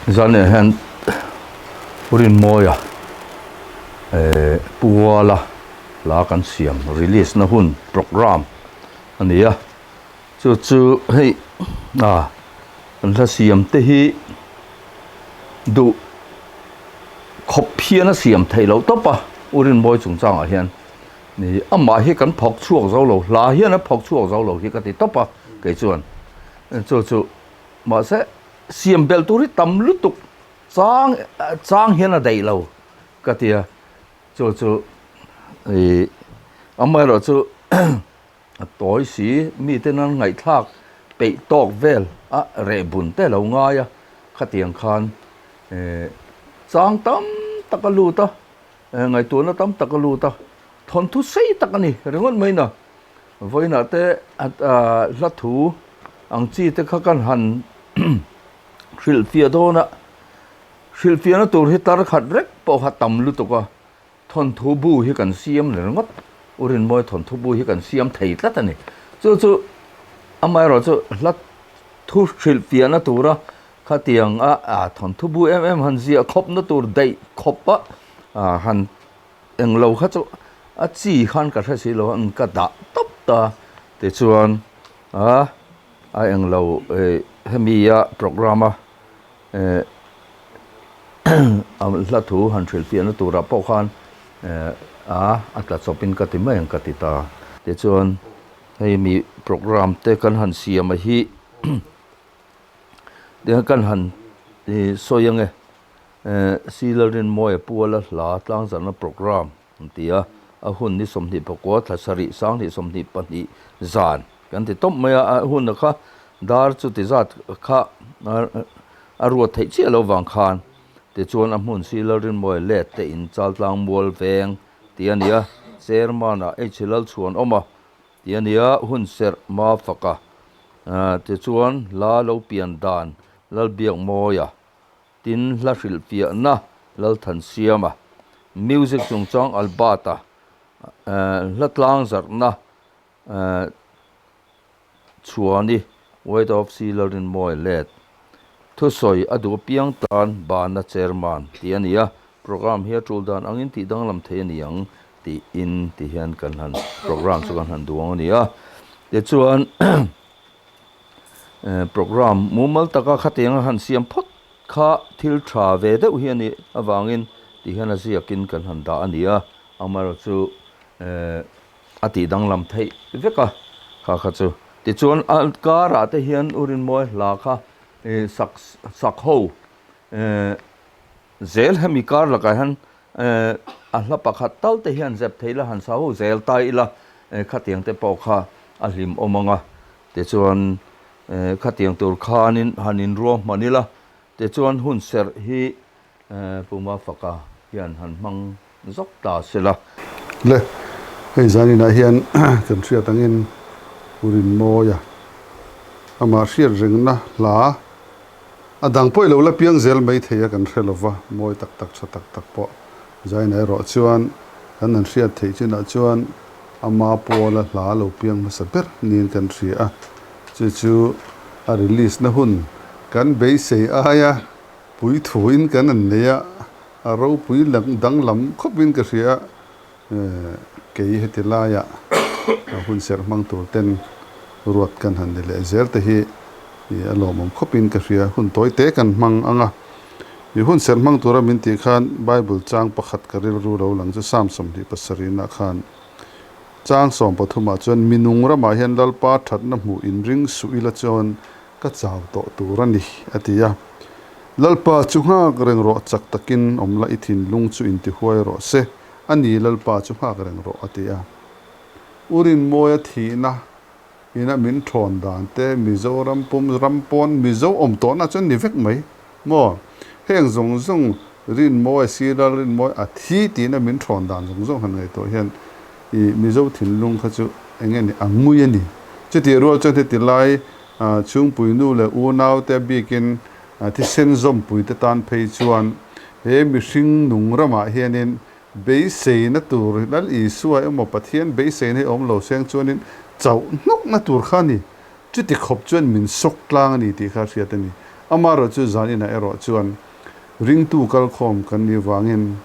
Zane hian Rinmawia Puala hla kan siam release na hun programme a ni a, chu chu hei a kan hla siam te hi duh khawp hian a siam theih loh tawp a, U Rinmawi chungchangah hian ni amah hi kan phawk chhuak zo lo hla hian a phawk chhuak zo lo hi ka ti tawp a kei chuan chu chu. Mahse, siam belh tur hi tam lutuk chang chang hian a daih lo ka ti a, chu chu ih amaherawh chu a tawi si mite nan ngaihthlak peih tawk vel a reh bun te lo ngai a, khatiang khan eh chang tam tak a lut a, ngaihtuahna tam tak a lut a, thawnthu sei tak a ni ringawt mai na. Vawiinah te hla thu ang chi te kha kan han hrilhfiah dawn a, hrilhfiahna tur hi tar khat rek pawh kha tam lutuk a, thawnthu bu hi kan siam leh ringawt, U Rinmawi thawnthu bu hi kan siam thei tlat a ni. Chu chu amaherawh chu hla thu hrilhfiahna tura khatiang a thawnthu bu em em han ziah khawpna tur daih khawp a han Englo kha chu a chi khan ka hre si lo a, ka dah tawp ta tichuan a a englo hemi a programme a a hla thu han hrilh fiahna turah pawh khan a a tla chawpin ka ti mai ang ka ti ta. Tichuan hei mi programme te kan han siam a hi kan han sawi ange. Silalrinmawia Puala hla tlangzarhna programme an ti a, a hun ni 24 thla sarih 2022 zan kan ti tawp mai a, a hun kha dar chuti zat kha a ruat theih chiah lo vang khan tichuan a hmun Silalrinmawia let te in Chaltlang Mual Veng tih a ni a, Chairman ah H Lalchhuanawma tih a ni a, hun serh Mafaka tichuan hla lo pian dan Lalbiakmawia Tin, hla hrilhfiahna Lalthansiama, music chungchang Albert-a, hla tlangzarhna Chhuani, White of Sea Lalrinmawi let, thusawi a duh apiang tan Bana Chairman tih a ni a, programme hi a tul dan angin tih danglam thei a ni ang tiin ti hian kan han programme chu kan han duang a ni a. Tichuan. Programme mumal taka khatiang a han siam phawt kha thil tha ve deuh hi a nih avangin ti hian a ziakin kan han dah a ni a, amaherawh chu a tih danglam theih vek a kha kha chu. Tichuan a karah te hian U Rinmawi hla kha sak sak ho zel hemi kar lakah hian a hla pakhat tal te hian zep thei ila han sa ho zel ta ila khatiang te pawh kha a hlim awm ang a tichuan khatiang tur khanin han inruahman ila tichuan hun serh hi Puma Faka hian han hmang zawk ta se la. Le, hei zaninah hian kan hriat angin U Rinmawia amah hriat rengna hla A dang pawh i lo la piang zel mai thei a kan hre lo va, mawi tak tak tha tak tak pawh zaina erawh chuan kan han hriat theih chinah chuan ama pawla hla lo piang hmasa ber niin kan hria a, chu chu a release na hun kan beisei aia puithuin kan han nei a, a ropui danglam khawpin ka hria a, kei heti laiah a hun serh hmang tur ten ruat kan han ni leh zel te hi a lawmawm khawpin ka hria. Hun tawi te kan hmang ang a, i hun serh hmang tura min tih khan Bible chang pakhat ka rilru lo lang chu Psalm 27 ah khan chang 13 ah chuan minung ramah hian Lalpa thatna hmuh inring suh ila chuan ka chau tawh tur a ni a ti a. Lalpa chu nghak reng rawh chak takin awm la i thinlung chu intihuai rawh se. A ni, Lalpa chu nghak reng rawh, a ti a. U Rinmawia thihna ina min thawn dan te, Mizoram pum ram pawn Mizo awm tawhna chuan ni vek mai maw? Heng zawng zawng Rinmawia Siral Rinmawia a thi tihna min thawn dan zawng zawng han ngaihtuah hian i Mizo thinlung kha chu eng nge ni a ngui a ni. Chutih rual chuan heti lai chhungpui nu leh unau te bikin thisen zawmpui te tan phei chuan He mihring nung ramah hianin beiseina tur Lal Isua emaw Pathian beiseina hi awm lo seng chuanin chauh hnawkna tur kha a ni. Chuti khawp chuan min sawk tlang a ni tih kha a hriat a ni. Amaherawhchu zaninah erawh chuan ringtu kalkhawm kan nih vangin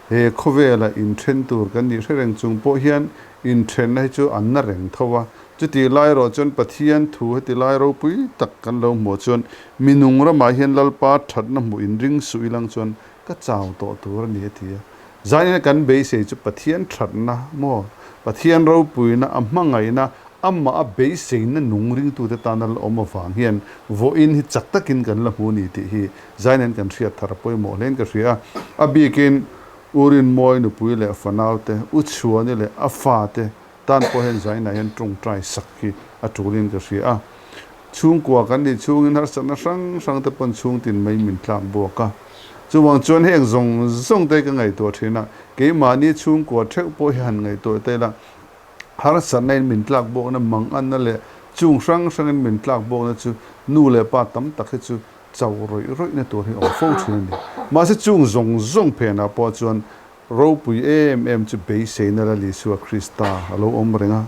he khawvela inthen tur kan nih hre reng chung pawh hian inthenna hi chu an na reng tho a. Chutih lai erawh chuan Pathian thu heti lai ropui tak kan lo hmuh chuan mi nung ramah hian Lalpa thatna hmuh inring suh ilang chuan ka chau tawh tur a ni a ti a. Zanin kan beisei chu Pathian thatna maw, Pathian ropuina, a hmangaihna, amah a beiseina nung ringtute tana la awm avang hian vawiin hi chak takin kan la hmu a ni tih hi Zanin kan hriat thar a pawimawh hlein ka hria a. A bikin U Rinmawi nupui leh fanaute, U Chhuani leh a fate tan pawh hian Zainah hian tawngtai sak hi a tulin ka hria a. Chhungkua kan nih chhungin harsatna hrang hrang te pawn chhungtin mai min tlak buak a. Chuvang chuan heng zawng zawng te ka ngaihtuah thin a, keimahni chhungkua theuh pawh hi han ngaihtuah ta ila, harsatna in min tlak buakna manganna leh chung hrang hrangin min tlak buakna chu nu leh pa tam tak hi chu chau rawih rawihna tur hi awm fo thin a ni. Mahse chung zawng zawng phenah pawh chuan Ropui em em chu beiseina Lal Isua Krista a lo awm reng a.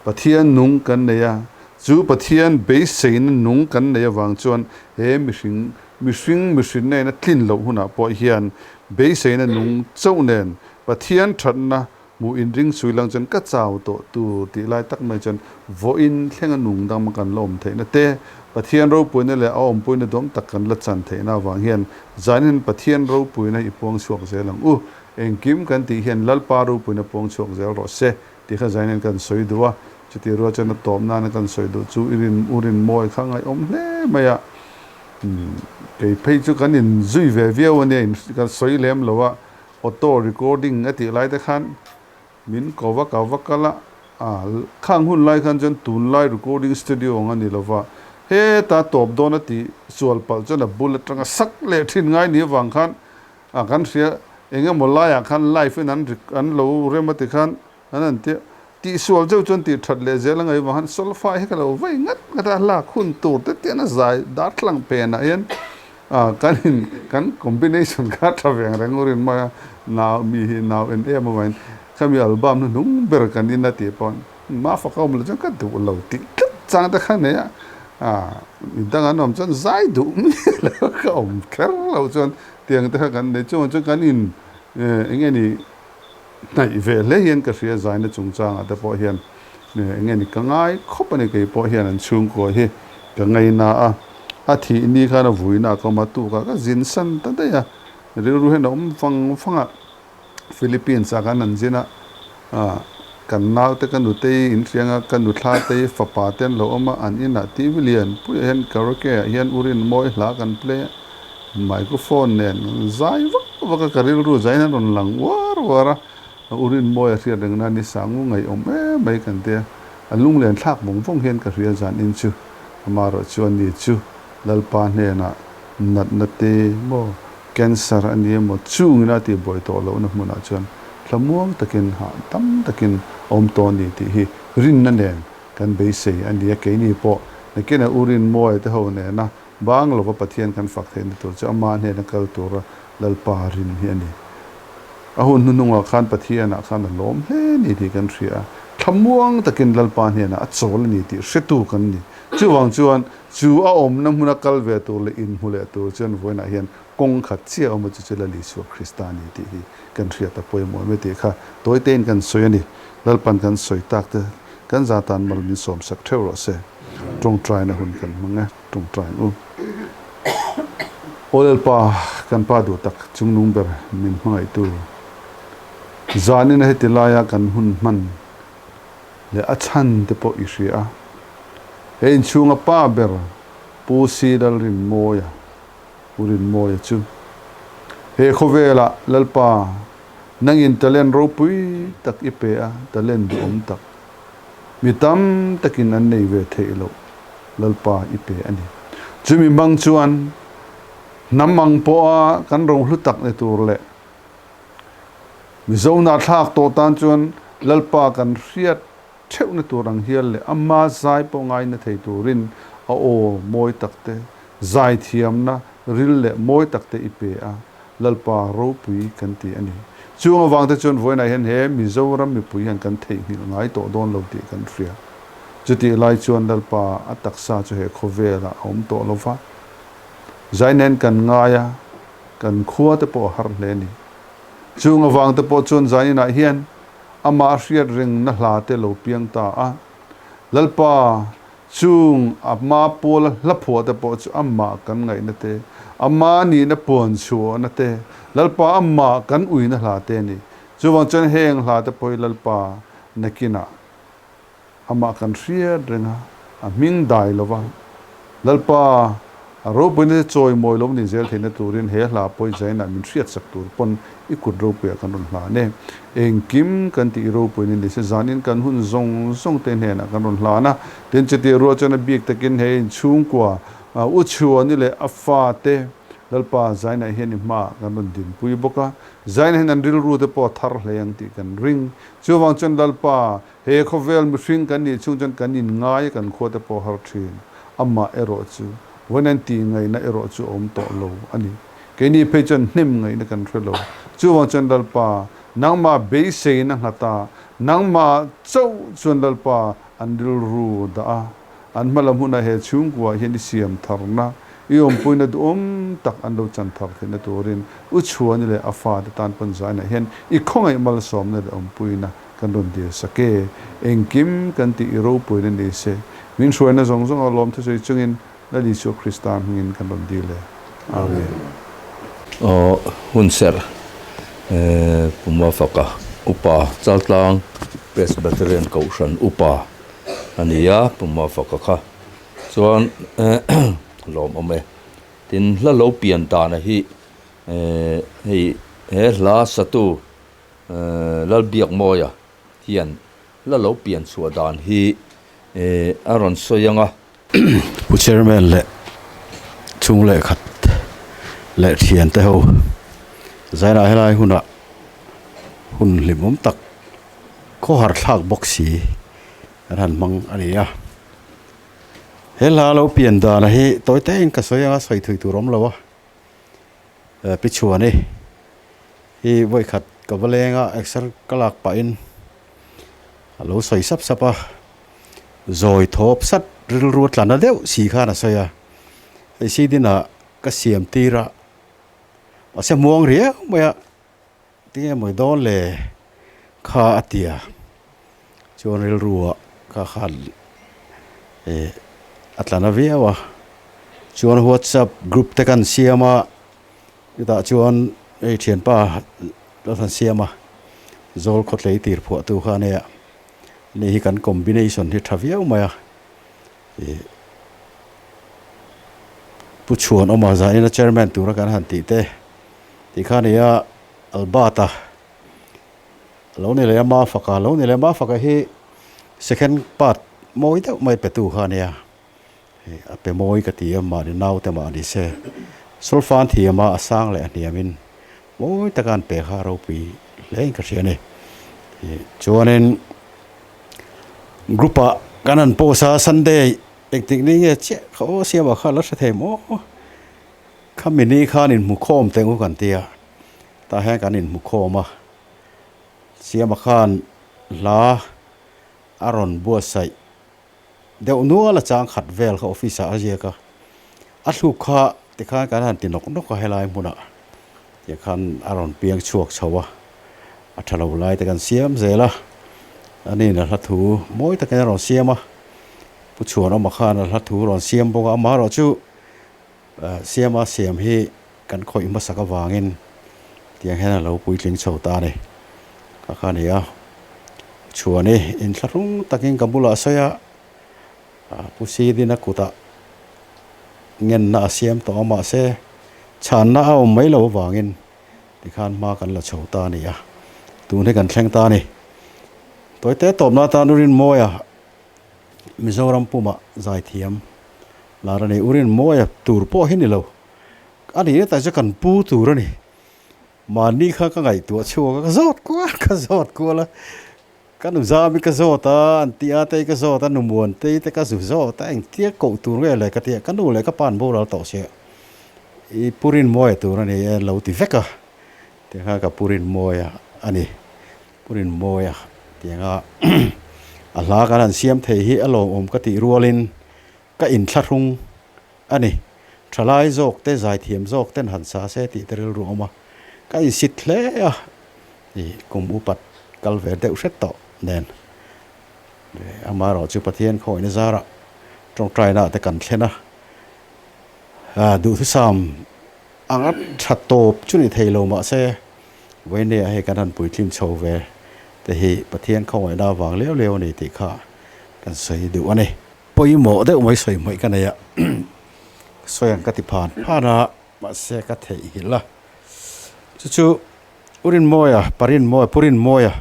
Pathian nung kan nei a, chu Pathian beiseina nung kan nei avang chuan he mihring, mihring mihrinna in a tlin loh hunah pawh hian beiseina nung chauh nen Pathian thatna hmuh inring sui lang chuan ka chau tawh tur tih lai tak mai chuan vawiin thlenga nung dang kan la awm theihna te, Pathian ropuina leh a awmpuina duam tak kan la chan theihna avang hian Zanin Pathian ropuina i puang chhuak zel ang u. Engkim kan tih hian Lalpa ropuina puang chhuak zel rawh se tih kha Zanin kan sawi duh a. Chutih rual chuan a tawp nana kan sawi duh chu i rin u rin mawi kha ngaihawm hle mai a. Kei phei chu kan in zui ve viau a nia in kan sawi lem lo a. Auto recording a tih lai te khan Min ko vak a vak a la, a khang hun lai khan chuan tunlai recording studio ang a ni lova, heta tawp dawn a tih sual palh chuan a bul atanga sak leh thin ngai ni avang khan a kan hria eng emaw laiah khan live in an an lo rem a ti khan an han tia tih sual deuh chuan tih that leh zel a ngaih avang khan solfa hi ka lo vei ngat ngat a lak hun tur te tian a zai darthlalang penah hian A kan in kan combination kha tha veng reng urin mai a, nau mi hi nau en em avangin khami album hnu hnung ber kan in a tih pawn ma fak a awm lo chuan ka duh lo tih tlat chang te kha nei a, a midang an awm chuan zai duh miah lo ka awm kher lo chuan tiang te kha kan nei chungah chuan kan in eng nge ni hnaih ve hle hian ka hria zaina chungchangah te pawh hian eng nge ni ka ngai khawp a ni kei pawh hian an chhungkua hi ka ngaina a a thih ni khan a vuina ka awm a tukah ka zin san ta daih a rilru hian a awm vang vang a Philippines ah khan an zin a ah kan naute ka nutei inhriang a ka nuthla te fapa te an lo awm a an inah TV lian puiah hian karaoke ah hian u Rinmawi hla kan play a microphone nen zai vak vak a ka rilru zaiin an rawn lang uar uar a. A u Rinmawi a hriat reng na ni sangu ngaihawm em mai kan tia, a lunglen thlak vawng vawng hian ka hria zan in chu amaherawh chu a ni chu Lalpa hnenah natna te maw cancer a ni emaw chungin a tih buai tawh lohna hmunah chuan thlamuang takin hah tam takin a awm tawh a ni tih hi rinna nen kan beisei a ni a, keini pawh nakinah u Rinmawi te ho nena Bang lova Pathian kan fak theihna tur chu ama hnena kal tura Lalpa rin hi a ni. A hun hnuhnungah khan Pathianah khan a lawm hle ni tih kan hria a, thlamuang takin Lalpa hnenah a chawl a ni tih hretu kan ni. Chuvang chuan chu a awmna hmuna kal ve tur leh inhmu leh tur chuan vawiinah hian kawng khat chiah a awm a, chu chu Lal Isua Krista a ni tih hi kan hriat a pawimawh em e tih kha tawitein kan sawi a ni. Lalpan kan sawi tak te kan za tan mal min sawmsak theuh rawh se. Tawngtaina hun kan hmang e. Tawngtai ang u. Aw Lalpa, kan Pa duh tak chungnung ber min hmangaihtu, zanin a heti laia kan hun hman leh a chhan te pawh i hria a. He inchhunga Pa ber Pu Si Lalrinmawia, Pu Rinmawia chu he khawvelah Lalpa nangin talent ropui tak i pe a, talent duhawm tak. Mi tam takin an nei ve theih loh Lalpa i pe a ni. Chumi hmang chuan hnam ang pawha kan rohlu tak ni tur leh Mizo nahthlak tawh tan chuan Lalpa kan hriat theuhna tur ang hial leh ama zai pawh ngaina thei turin a aw mawi tak te, zaithiamna ril leh mawi tak te i pe a. Lalpa ropui kan ti a ni. Chung avangte chuan vawiinah hian he Mizoram mipui hian kan theihnghilh ngai tawh dawn lo tih kan hria. Chutih lai chuan Lalpa a taksa chu he khawvelah a awm tawh lo va. Zai nen kan ngai a, kan khua te pawh a har hle a ni. Chung avang te pawh chuan zai inah hian amah hriat rengna hla te lo piang ta a. Lalpa chung a hma pawla hla phuah te pawh chu amah kan ngaihna te, ama nihna puan chhuahna te, Lalpa amah kan uina hla te a ni. Chuvang chuan heng hla te pawh hi Lalpa nakinah Amah kan hriat reng a, a hming dai lo va. Lalpa, a ropuina te chawimawi lo ni zel theihna turin he hla pawh i zainah min hriatsak tur pawn i kut ropuiah kan rawn hlan e. Engkim kan tih i ropuina ni se zanin kan hun zawng zawng te hnenah kan rawn hlan a. Tin, chutiang rual chuan a bik takin he inchhungkua U Chhuani leh a fate Lalpa zainah hian i hmaah kan rawn dinpui bawk a. Zainah hian an rilru te pawh a thar hle ang tih kan ring. Chuvang chuan Lalpa, He khawvel mihring kan nih chhung chuan kan inngai a kan khua te pawh har thin. Amah erawh chu vawiin an tih ngaihna erawh chu a awm tawh lo a ni. Keini phei chuan hnem ngaihna kan hre lo. Chuvang chuan Lalpa, nangmah beiseina nghata nangmah chauh chuan Lalpa an rilru dah a, an hma lam hunah he chhungkuaah hian i siam tharna, i awmpuina duhawm tak an lo chan thar theihna turin U Chhuani leh a fate tan pawn zainah hian i khawngaih malsawmna leh awmpuina Kan rawn dil sak e. Engkim kan tih i ropuina ni se, min hruaina zawng zawng a lawm thusawi chungin Lal Isua Krista hmingin kan rawn dil e. Amen. Aw hunserh Pu Mafaka Upa Chaltlang Presbyterian Kohhran Upa a ni a, Pu Mafaka kha chuan lawmawm e. Tin hla lo pian dana hi hei he hla satu Lalbiakmawia hian la lo pian chhuah dan hi a rawn sawi ang a. Pu Chairman leh chhung leh khat leh thian te ho zainah helai hunah hun hlimawm tak khawhar thlak bawk si an han hmang a ni a. He hla lo pian dana hi tawi te in ka sawi anga sawi thui tur awm lo a. Pi Chhuani hi vawikhat ka va leng a exer ka lak pahin a lo sawi sap sap a, zawi thawp sat rilru a tla na deuh si khan a sawi a, hei si dinah ka siam tir a, mahse muang riau mai a, tinge mawi dawn le kha a ti a, chuan rilru ah kha khan eh a tla na viau a, chuan whatsapp group te kan siam a. Chutah chuan hei thianpa la han siam a, Zawl khawtlei tir phuahtu kha a nia. Ani hi kan combination hi tha viau mai a, ih Pu Chhuanawma zanin a chairman tura kan han tih te tih kha a ni a, Albert-a lo ni leh a, Mafaka lo ni leh a, Mafaka hi second part mawi deuh mai petu kha a nia. Hei a pe mawi ka ti a mahni naute mah ni se sulfan thiam a a sang leh a hniam in mawi taka an pe kha a ropui hle in ka hria a ni. Chuanin group ah kan han post a Sunday engtik ni nge chiah kha aw siamah kha la hre thei maw khami ni khan inhmukhawm teh u kan ti a tah hian kan inhmukhawm a siamah khan hla a rawn buatsaih. Deuh nual a chang khat vel kha office ah a ziak a, a thluk kha tikhan kan han ti nawk nawk a helai hmunah tikhan a rawn piang chhuak chho a, a tha lo lai te kan siam zel a, aniin a hla thu mawi takin a rawn siam a, Pu Chhuanawma khan a hla thu rawn siam bawk a, amaherawh chu siama siam hi kan khawih hmasak avangin tiang hian a lo puitling chho ta a ni. Ka kha ni a, Chhuani inthlahrung takin ka bulah a sawi a, Pu Sidina kutah ngenna a siam tawh a mahse chhanna a awm mai lo avangin tikhan hma kan la chho ta a ni a, tun hi kan thleng ta a ni. Tawite tawpna atan U Rinmawia Mizoram pumah zaithiam lar a ni. U Rinmawia tur pawh hi ni lo, a nih na tak chu kan pu tur a ni. Mahni kha ka ngaihtuah chhuak a, ka zawt kual ka zawt kual a, ka nu zami ka zawt a, an ti a tei ka zawt a, nu muan tei te ka zu zawt a, engtia koh tur nge le ka ti a, ka nu leh ka pa an boral tawh sia, i pu Rinmawia tur a ni e an lo ti vek a, tiang khan ka pu Rinmawia a ni, pu Rinmawia tianga a hla kan han siam thei hi a lawmawm ka tih rualin ka inthlahrung a ni. Thalai zawk te, zaithiam zawk ten han sa se tih te rilru awm a, ka insit hle a, ih kum upat kal ve deuh hret tawh nen amaherawh chu Pathian khawihna zarah tawngtaina te kan thlen a, duhthusam anga tha tawp chu ni thei lo mahse Vawinia hei kan han puitling chho ve te hi Pathian khawngaihna avang liau liau a ni tih kha kan sawi duh a ni. Pawimawh deuh mai sawi hmawih ka nei a, sawi ang ka ti phan phan a, mahse ka theihnghilh a. Chu chu U Rinmawia, Pa Rinmawia, Pu Rinmawia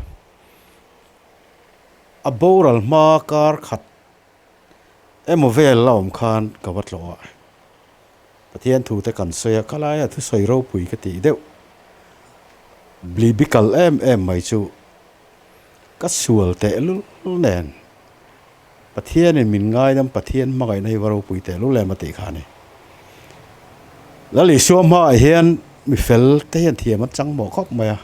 a boral hma kar khat emaw vel la awm khan ka va tlawh a. Pathian thu te kan sawi a, ka laia thusawi ropui ka tih deuh blibikal em em mai chu ka sual tehlul nen. Pathianin min ngaidam Pathian hmangaihna hi va ropui teh lul em a tih kha a ni. Lal Isua hmaah hian mi fel te hian thiam an chang mawh khawp mai a,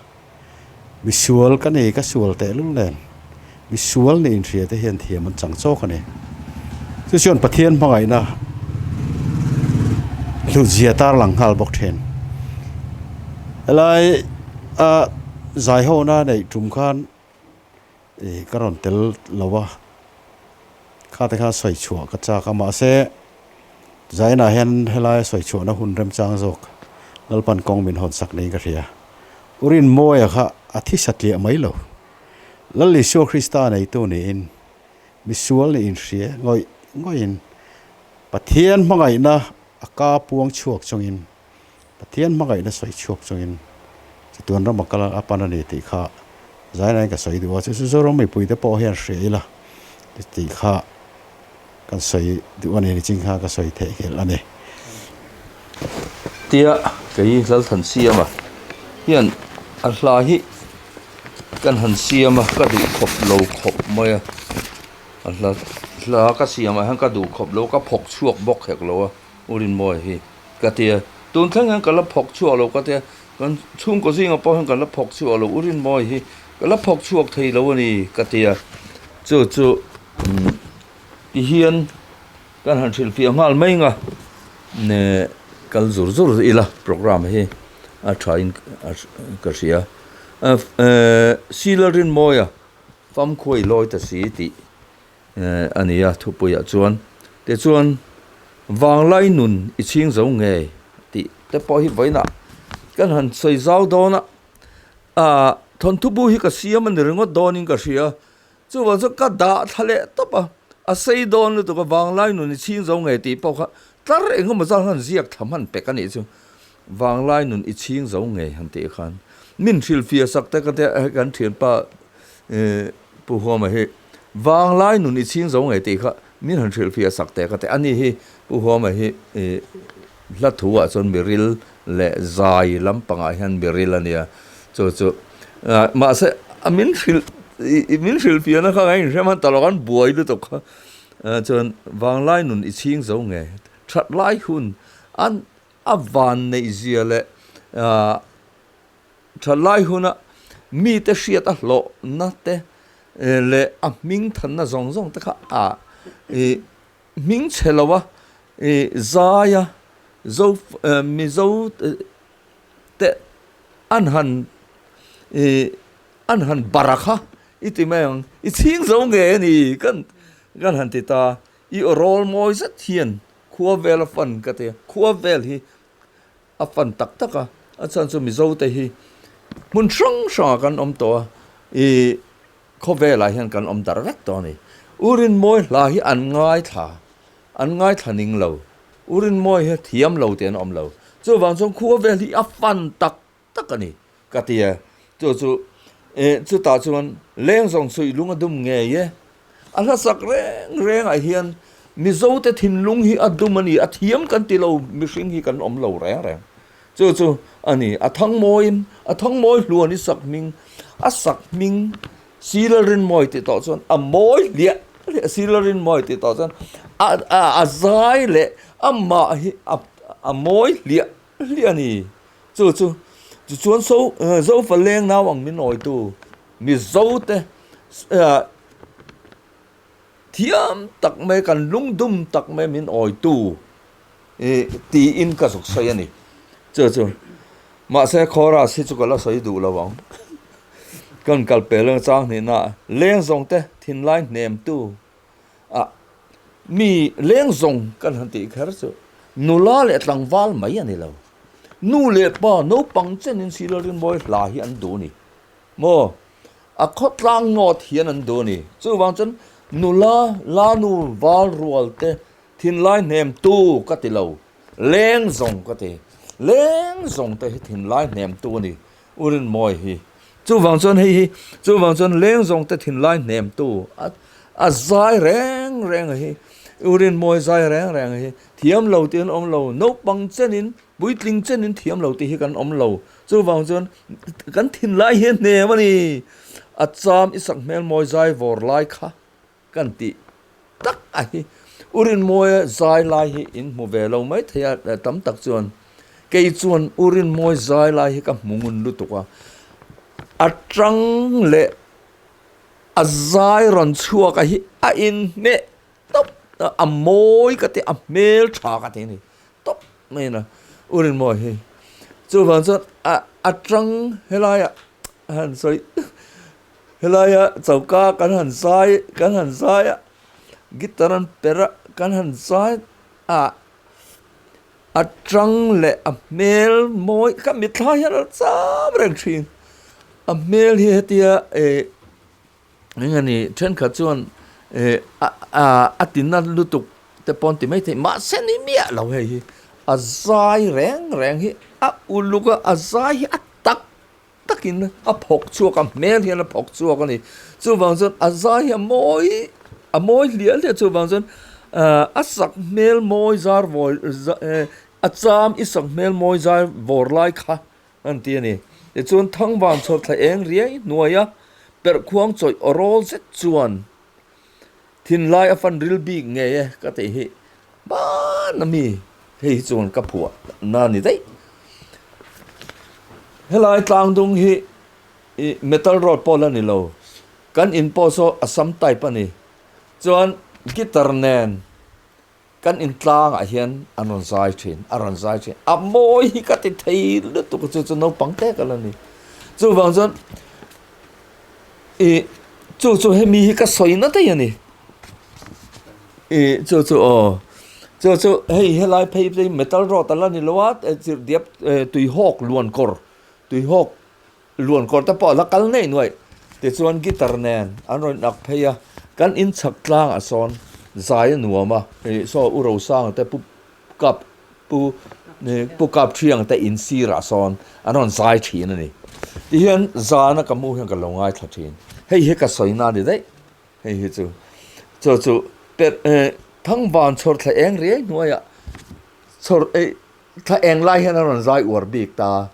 mi sual ka ni ka sual teh lul nen mi sual nih inhria te hian thiam an chang chawk a ni. Chu chuan Pathian hmangaihna hlutzia tarlang nghal bawk thin. Helai a zaihawna neih tum khan Ih ka rawn tel lo a, kha te kha sawi chhuah ka chak a mahse Zainah hian helai sawi chhuahna hun remchang zawk Lalpan kawng min hawn sak niin ka hria. U Rinmawia kha a thi satliah mai lo. Lal Isua Krista neitu niin misual nih inhria ngawih ngawihin Pathian hmangaihna a ka puang chhuak chungin Pathian hmangaihna sawi chhuak chungin chatuan rama kal a pan a ni tih kha zainain ka sawi duh a, chu chu Zoram mipuite pawh hian hria ila tih kha kan sawi duh a ni, nichin kha ka sawi theihnghilh a ni. Tia kei Lalthansiama hian a hla hi kan han siam a, ka duh khawp lo khawp mai a, a hla hla ka siamah hian ka duh khawp lo, ka phawk chhuak bawk hek lo a, U Rinmawia hi. Ka ti a, tun thleng hian ka la phawk chhuak lo ka ti a, kan chhungkaw zingah pawh hian ka la phawk chhuak lo, U Rinmawi hi ka la phawk chhuak thei lo a ni ka ti a, chu chu ti hian kan han hrilhfiah nghal mai nga ne kal zur zur ila programme hi a tha in ka hria Sila Rinmawia famkhuai lawi ta si tih a ni a thupuiah chuan tichuan vanglai nun i chhing zo ngei tih te pawh hi vawiinah kan han sawi zau dawn a ah thawnthu bu hi ka siam a ni ringawt dawnin ka hria chuvang chuan ka dah thla leh tawp a a sei dawn lutuk a vanglai nun i chhing zo ngei tih pawh kha tlar eng emaw zat khan ziak thla hman pek a nih chu vanglai nun i chhing zo ngei han tih khan min hrilhfiah sak te ka tia kan thianpa eh Pu Huama hi Vanglai nun i chhing zo ngei tih kha min han hrilhfiah sak teh ka ti. Ani hi Pu Huama hi i hla thu ah chuan miril leh zai lampangah hian miril a nia. Chu chu mahse a min hrilh i min hrilhfiahna kha ka inhre hman ta lo kan buai lutuk kha. Chuan Vanglai nun i chhing zo ngei that lai hun an a van neih zia leh Thalai huna mite hriat a hlawhna te leh a hming thanna zawng zawng te kha a hming chhe lo a, zai a, zo Mizo te an han an han bar kha i ti mai ang, i chhing zo ngei a ni kan kan han ti ta, i aw rawl mawi zet hian khua vel a fan ka ti a, khua vel hi A fan tak tak a, a chhan chu Mizo te hi hmun hrang hrangah kan awm tawh a, ih khawvelah hian kan awm darh vek tawh a ni. U Rinmawi hla hi an ngaithla, an ngaithla ning lo. U Rinmawi hi thiam lo tih an awm lo. Chuvang chuan khawvel hi a fan tak tak a ni ka ti a, chu chu eh chutah chuan leng zawng suih lung a dum ngei e, a hlasak reng rengah hian Mizo te thinlung hi a dum a ni, a thiam kan ti lo mihring hi kan awm lo reng reng, chu chu a ni, a thang mawiin a thang mawi hluan i sak hming, a sak hming Silarinmawi tih tawh chuan a mawi hliah hliah Silarinmawi tih tawh chuan a a zai leh amah hi a mawi hliah hliah a ni. Chu chu tichuan so Zofa leng nau ang min awitu Mizo te thiam tak mai kan lungdum tak mai min awitu Tiin ka zuk sawi a ni. Chu chu mahse chorus hi chu ka la sawi duh lo ang. Kan kal pel ang chang hnihna leng zawng te thinlai hnem tu ah mi leng zawng kan han tih kher chu nula leh tlangval mai a ni lo. Nu leh pa naupang chenin Silo Rinmawi hla hi an duh a ni maw? A khawtlang ngawt hian an duh a ni. Chuvang chuan nula la nu val rual te Thinlai hnem tu ka ti lo, leng zawng ka ti. Leng zawng te hi thinlai hnem tu a ni, U Rinmawi hi. Chuvang chuan hei hi, chuvang chuan leng zawng te thinlai hnem tu a a zai reng reng a hi, U Rinmawi zai reng reng a hi, thiam lo tih an awm lo, naupang chenin, puitling chenin thiam lo tih hi kan awm lo. Chuvang chuan kan thinlai hi a hnem a ni. A cham i sak hmel mawi zai vawr lai kha. Kan tih tak a hi. U Rinmawia zai lai hi in hmu ve lo mai thei a, tam tak chuan kei chuan U Rinmawia zai lai hi ka hmu ngun lutuk a, a tang leh a zai rawn chhuak a hi a inhmeh tawp a, a mawi ka ti, a hmel tha ka ti a ni tawp mai a U Rinmawia hi. Chuvang chuan a a tang helaiah han sawi. Helaia choka kan han zai kan han zai a, guitar an perh a, kan han zai a, a tang leh a hmel mawi ka mitthla hian a cham reng thin. A hmel hi hetia eh eng nge ni thenkhat chuan eh a ti nat lutuk te pawh an ti maithei mahse ni miah lo hei hi a zai reng reng hi a uluk a, a zai hi a tak takin a phawk chhuak a, hmel hian a phawk chhuak a ni. Chuvang chuan a zai hi a mawi a mawi hliah hliah chuvang chuan a sak hmel mawi zar vawi a cham i sak hmel mawi zar vawr lai kha an ti a ni. Tichuan Thangvan chhawr thla eng riai hnuaia perhkhuang chawih aw rawl zet chuan Thinlai a fan ril bik ngei e ka tih hi hman a mi hei hi chuan ka phuah na ni daih. Helai tlang dung hi ih metal road pawh la ni lo, kan in pawh saw Assam type a ni. Chuan guitar nen Kan intlangah hian an rawn zai thin, a rawn zai thin. A mawi hi ka ti thei lutuk a, chu chu naupang te ka la ni. Chuvang chuan ih chu chu hemi hi ka sawi na daih a ni. Ih chu chu aw, chu chu hei helai phei phei metal road a la ni lo a, chirhdiap tuihawk luankawr, tuihawk Luan kawr te pawh a la kal ngei nuaih. Tichuan guitar nen an rawn ak phei a, kan in chhak tlangah sawn zai a nuam a, ih saw U Rosanga te Pu Kap Pu Pu Kap Thiang te in sirah sawn an rawn zai thin a ni. Tihian zana ka hmuh hian ka lo ngaithla thin. Hei hi ka sawi na a ni daih. Hei hi chu chu chu per Thangvan chhawr thla eng riai hnuaiah chhawr eih thla eng lai hian a rawn zai uar bik ta.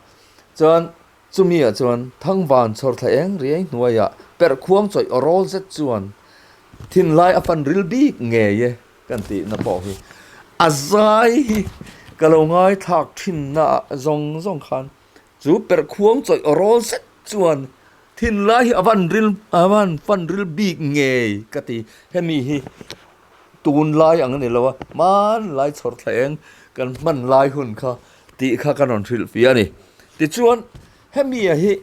Chuan chumi ah chuan Thangvan chhawr thla eng riai hnuaiah perh khuang chawih aw rawl zet chuan thinlai a fan ril bik ngei e kan tihna pawh hi a zai hi ka lo ngaithlak thinna ah zawng zawng khan chu perh khuang chawih aw rawl zet chuan thinlai hi a van ril a van fan ril bik ngei ka ti. Hemi hi tunlai ang a ni lo a, hmanlai chhawr thla eng kan hman lai hun kha tih kha ka rawn hrilh fiah a ni. Tichuan, hemi-a hi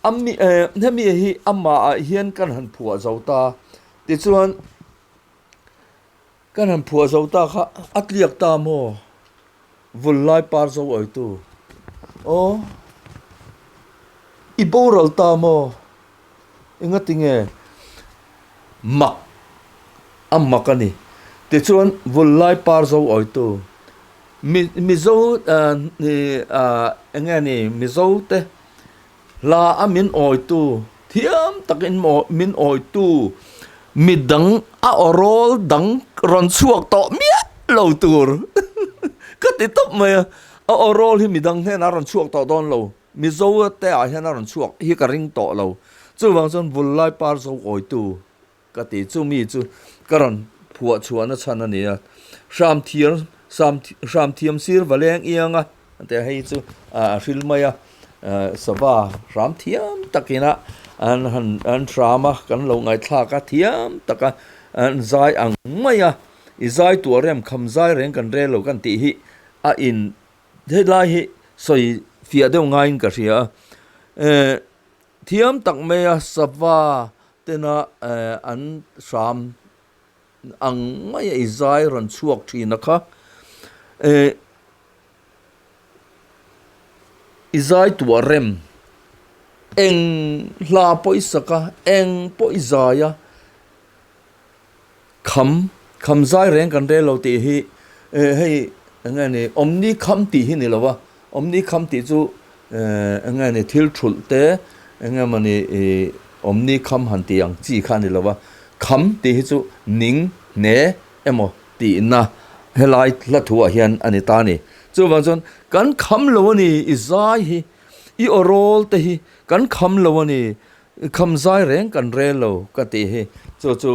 a mi eh hemi-a hi amahah hian kan han phuah zo ta. Tichuan, kan han phuah zo ta kha a tliak ta maw? Vul lai par zo awitu. Aw, i boral ta maw? Engati nge mak a mak a ni? Tichuan, vul lai par zo awitu. Mi Mizo eng nge ni Mizo te hla a min awitu thiam takin min awitu mi dang a aw rawl dang rawn chhuak tawh miah lo tur ka ti tawp mai a, a aw rawl hi mi dang hnenah a rawn chhuak tawh dawn lo Mizo te ah hian a rawn chhuak hi ka ring tawh lo chuvang chuan Vullai par zo awitu Ka ti chu mi chu ka rawn phuah chhuahna chhan a ni a, hram thiam hram thiam sir va leng iang a ti a, hei chu a hril mai a, sava hram thiam takin a an han an hram a, kan lo ngaihthlak a thiam taka an zai ang mai a. I zai tuah rem kham zai reng kan rel lo kan tih hi a in helai hi sawi fiah deuh ngaiin ka hria a. Eh thiam tak mai a sava tena eh an hram ang mai a i zai rawn chhuak thin a kha. Eh I zai tuah rem eng hla pawh i sak a eng pawh i zai a. Kham, kham zai reng kan rel lo tih hi hei eng nge ni awmni kham tih hi ni lo va, awmni kham tih chu eng nge ni thil thulh te eng nge mawni ih awmni kham han tih ang chi kha a ni lo va, kham tih hi chu ning hne emaw tihna helai hla thu ah hian a ni ta a ni. Chuvang chuan kan kham lo a ni i zai hi, i aw rawl te hi kan kham lo a ni. I kham zai reng kan rel lo ka tih hi chu chu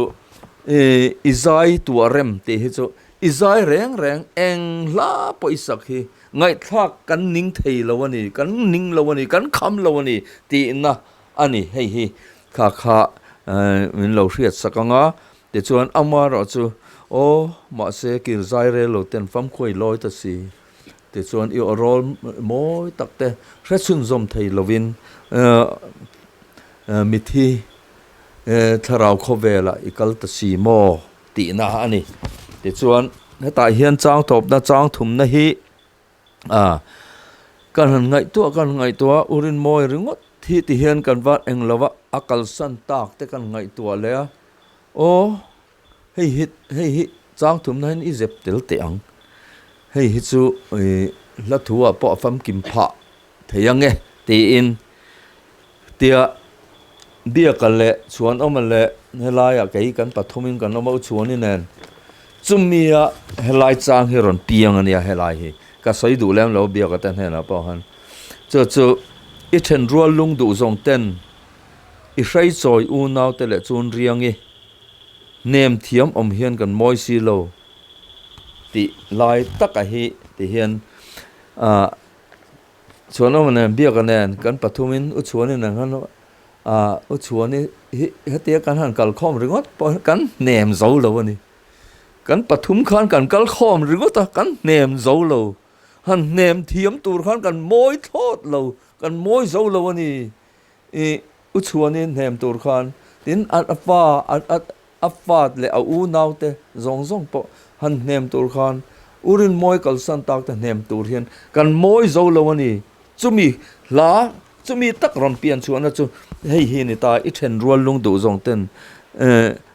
i zai tuah rem tih hi chu i zai reng reng eng hla pawh i sak hi ngaihthlak kan ning thei lo a ni, kan ning lo a ni, kan kham lo a ni tihna a ni. Hei hi kha kha min lo hriat sak ang a, tichuan amaherawh chu aw mahse kir zai rel lo ten famkhuai lawi ta si. Tichuan i aw rawl mawi tak te hre chhunzawm thei lovin mithi thlarau khawvelah i kal ta si maw tihna a ni. Tichuan hetah hian chang tawpna chang thumna hi kan han ngaihtuah kan ngaihtuah a, urin mawi ringawt hi ti hian kan va eng lova a kalsan tak te kan ngaihtuah leh a, aw. Hei hi hei hi chang thumna hian i zep tel teh ang. Hei hi chu ih hla thu ah pawh a famkim phah thei ang e tiin tia biaka leh Chhuanawma leh helaiah kei kan pathumin kan awm a u Chhuani nen chumia helai chang hi rawn piang a nia helai hi ka sawi duh lem lo biaka te hnenah pawh khan chu chu i thenrual lung duh zawng ten i hraichawi unau te leh chun riangi Hnem thiam awm hian kan mawi si lo tih lai taka hi ti hian ah Chhuanawma nen Biaka nen kan pathumin U Chhuani nen khan ah U Chhuani hi hetia kan han kal khawm ringawt pawh hi kan hnem zo lo a ni. Kan pathum khan kan kal khawm ringawt a kan hnem zo lo. Han hnem thiam tur khan kan mawi thlawt lo, kan mawi zo lo a ni. I U Chhuanin hnem tur khan tin a fa a fat leh a unaute zawng zawng pawh han hnem tur khan U Rinmawi kalsan tak te hnem tur hian kan mawi zo lo a ni. Chumi hla chumi tak rawn pian chhuahna chu hei hi a ni ta, i then rual lung duh zawng ten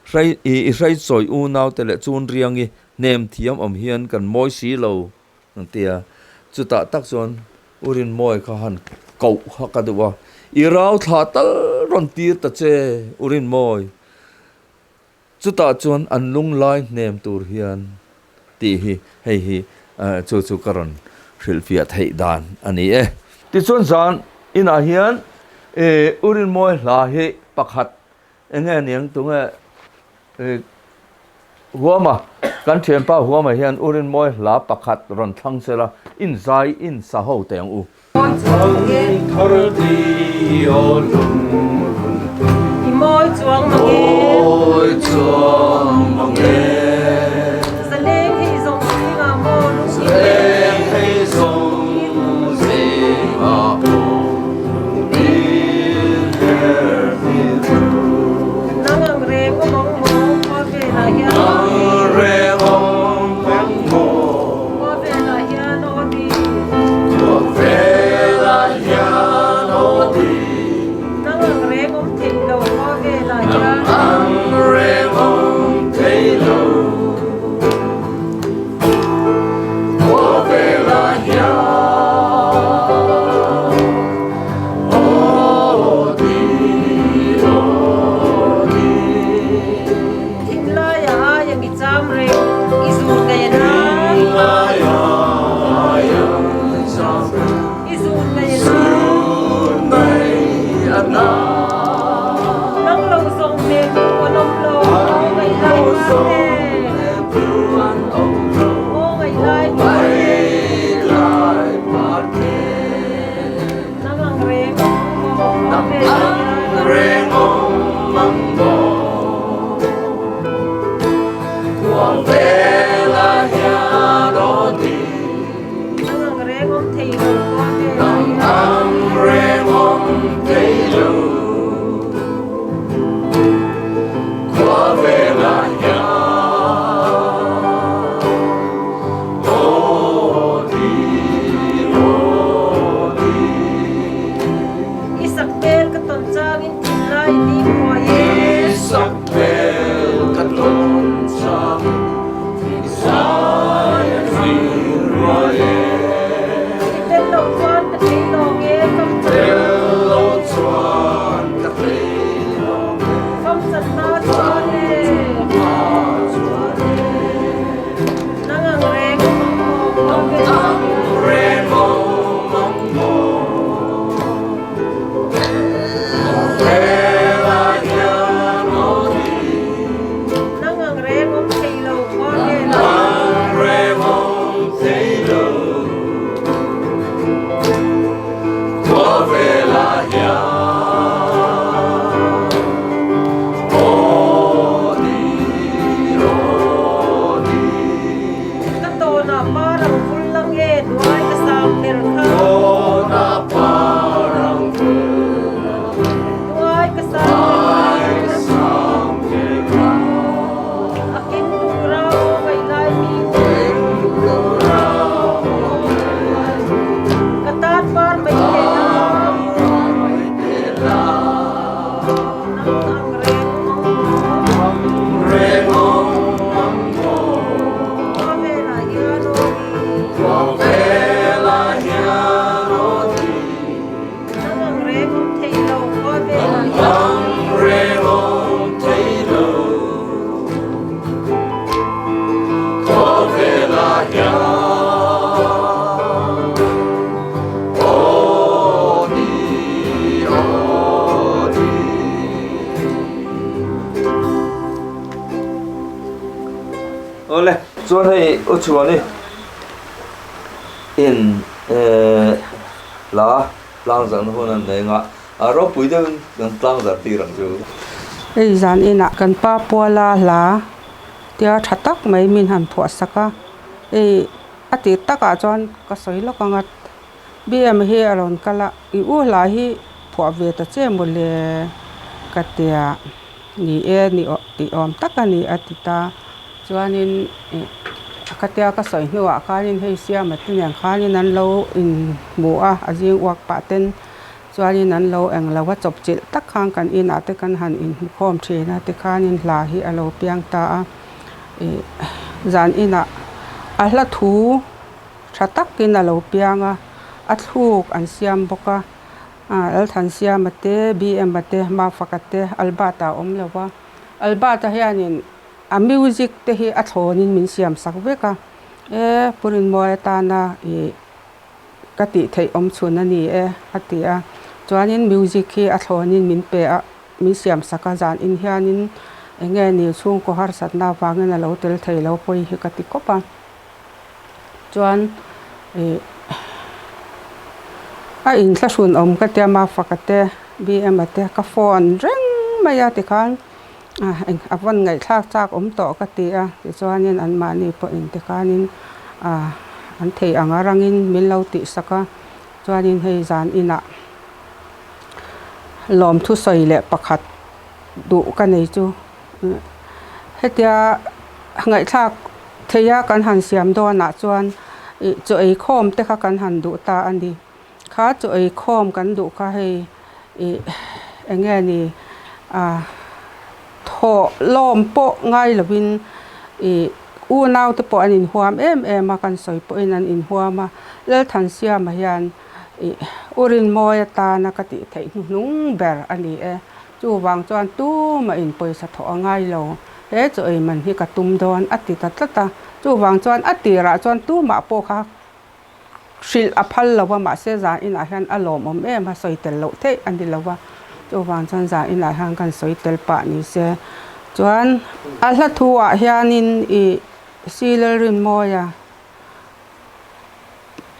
hrai i hraichawi unaute leh chun riangi hnem thiam awm hian kan mawi si lo. An ti a, chutah tak chuan U Rinmawi kha han koh kha ka duh a, I rau thla tal rawn tir ta che U Rinmawi, chutah chuan an lunglai hnem tur hian tih hi hei hi chu chu ka rawn hrilhfiah theih dan a ni e. Tichuan zan inah hian U Rinmawi hla hi pakhat eng nge niang tunge Huama, kan thianpa Huama hian U Rinmawi hla pakhat rawn thlang se la, in zai in sa ho teh ang u. I mawi chuang mang e. Mawi chuang mang e. Zaleng hei zawng zingah maw lung in. Zaleng hei zawng zingah maw lung in her ti chu. Nang ang reng awm ang maw khua velah hian. Nang reng awm ang maw. Khua velah hian aw ti. Khua velah hian aw ti. Nang ang reng awm thei lo khua velah hian. Nang ang reng awm thei lo. Khawvelah hian Aw ni, aw ni. Ka tawnah par ang vul lang e, duai ka sang ber kha. Tawnah par ang vul. Duai ka sang ber kha. A ken tura aw ngaih lai mi. Ken tura aw ngaih lai mi. Ka tan par mai te la. Par mai te la. Nang ang reng awm maw. Ang reng awm ang maw. Khawvelah hian aw ni. Khawvelah hian aw ni. Nang ang reng awm thei lo khawvelah hian. Nang ang reng awm thei lo khawvelah hian. Aw ni, aw ni. Awle, chuan hei u chhuani in hla tlang zarhna hun an nei anga a ropui deuhin kan tlang zarh tir ang chu. Hei zan inah kan pa Puala hla tia tha tak mai min han phuah sak a, hei a tih takah chuan ka sawi lawk ang a, BM hi a rawn kal a, i u hla hi phuah ve ta che mawle ka tia. Ni e, ni aw tih awm tak a ni a ti ta. Chuanin ih khatia ka sawi hnuah khanin hei Siama te nen khanin an lo inhmu a, a zing uak pah ten chuanin an lo eng lo a chawpchilh tak khan kan inah te kan han inhmu khawm thin a tikhanin hla hi a lo piang ta a. Ih zan inah a hla thu tha takin a lo piang a, a thluk an siam bawk a. Lalthansiama te, BM-a te, Mafaka te, Albert-a a awm lo va. Albert-a hianin a music te hi a thlawnin min siam sak vek a, E, Pu Rinmawia tana ih ka tih theih awm chhun a ni e, a ti a. Chuanin music hi a thlawnin min pe a, min siam sak a, zan in hianin eng nge ni chhungkaw harsatna avangin a lo tel thei lo pawi hi ka ti kawp a. Chuan ih a inthlahrun awm ka tia Mafaka te BM-a te ka phone reng mai a tikhan a vawn ngaihthlak chak awm tawh ka ti a tichuanin anmahni pawhin tikhanin ah an thei ang a rangin min lo tihsak a chuanin hei zan inah lawmthu sawi leh pakhat duh ka nei chu. Hetia ngaihthlak theia kan han siam dawnah chuan ih chaw ei khawm te kha kan han duh ta a ni. Kha chaw ei khawm kan duh kha hei ih eng nge ni ah thawh lawm pawh ngai lovin ih unau te pawh an inhuam em em a kan sawi pawhin an inhuam a. Lalthansiama hian ih u Rinmawi atana ka tih theih hnuhnung ber a ni e. Chuvang chuan tumah in pawisa thawh a ngai lo, he chaw ei man hi ka tum dawn a ti ta tlat a. Chuvang chuan a tirah chuan tumah pawh kha hrilh a phal lo va, mahse zan inah hian a lawmawm em a, sawi tel loh theih a ni lo va. Chuvang chuan zan inah hian kan sawi tel pah ni se. Chuan a hla thu ah hianin ih Silalrinmawia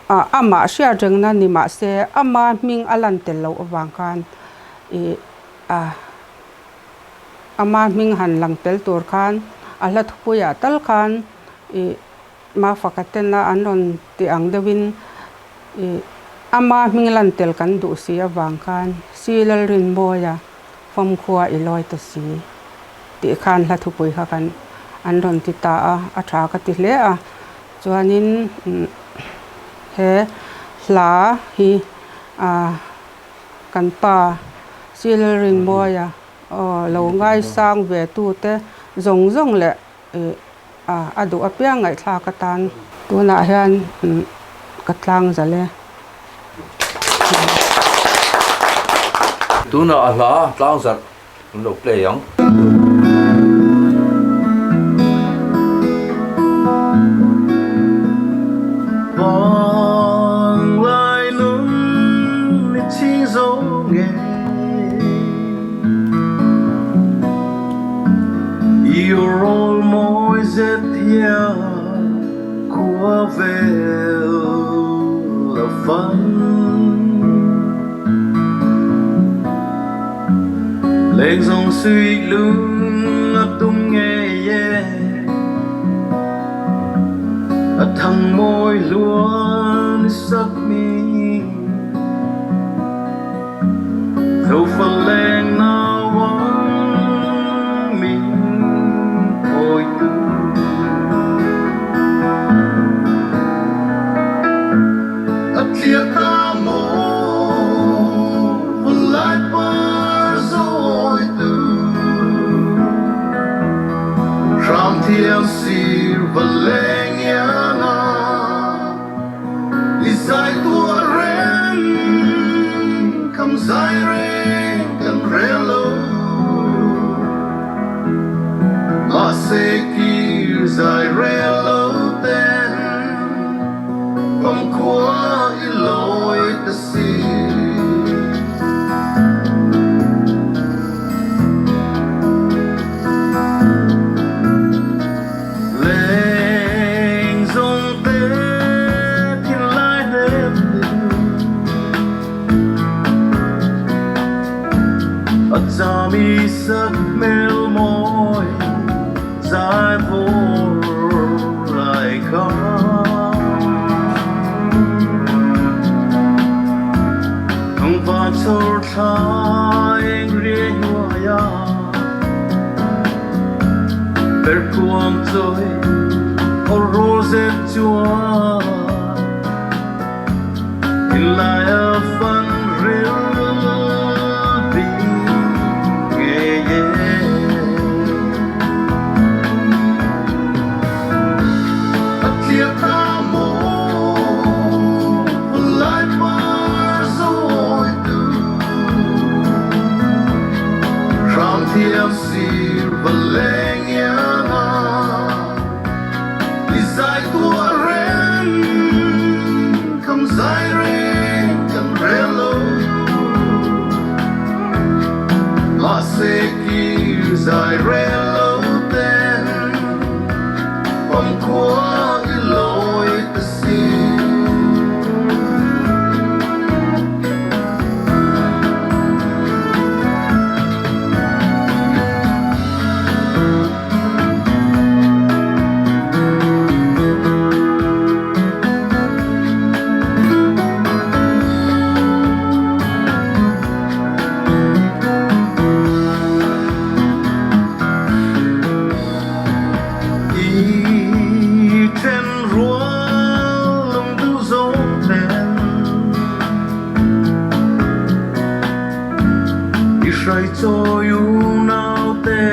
Ah amah hriat rengna ni mah se ama hming a lan tel loh avang khan ih ah ama hming han lang tel tur khan a hla thupuiah tal khan ih Mafaka tena an rawn ti ang deuhin ih ama hming lan tel kan duh si avang khan Si Lalrinmawia Famkhua i lawi ta si tih khan hla thupui kha kan an rawn ti ta a, a tha ka ti hle a. Chuanin he hla hi kan pa Silrinmawia aw lo ngaisang ve tute zawng zawng leh a duh apiang ngaihthlak atan tunah hian ka tlang zal e. Tunah a hla tlang zarh an lo play ang. Leng zawng suih lung a tum ngei e. A thang mawi hluan i sak mi. Zofa leng nau ang min awitu. A tliah ta maw vawlai par zawitu. Hram thiang sir va leng iang ah. I zai tuah reng, kham zai reng kan rel lo. Mahse kir zai rel lo ten, pamkhua i lawi ta si. Leng zong te thinlai hnem A zam i sak hmel mawi zai vawr lai kha. Thangva chawr thla eng riai hnuai ah. Perkuang chawi aw rawl zet chuan thinlai a fan ril bik ngei e. A tliak ta maw vawlai par zawitu. Hram thiam sir va leng iang ah, i zai tuah reng, kham zai reng kan rel lo. Mahse kir zai rel lo ten, pamkhua i lawi ta si. I then rual lungduh zawng ten I hrai chawi unaute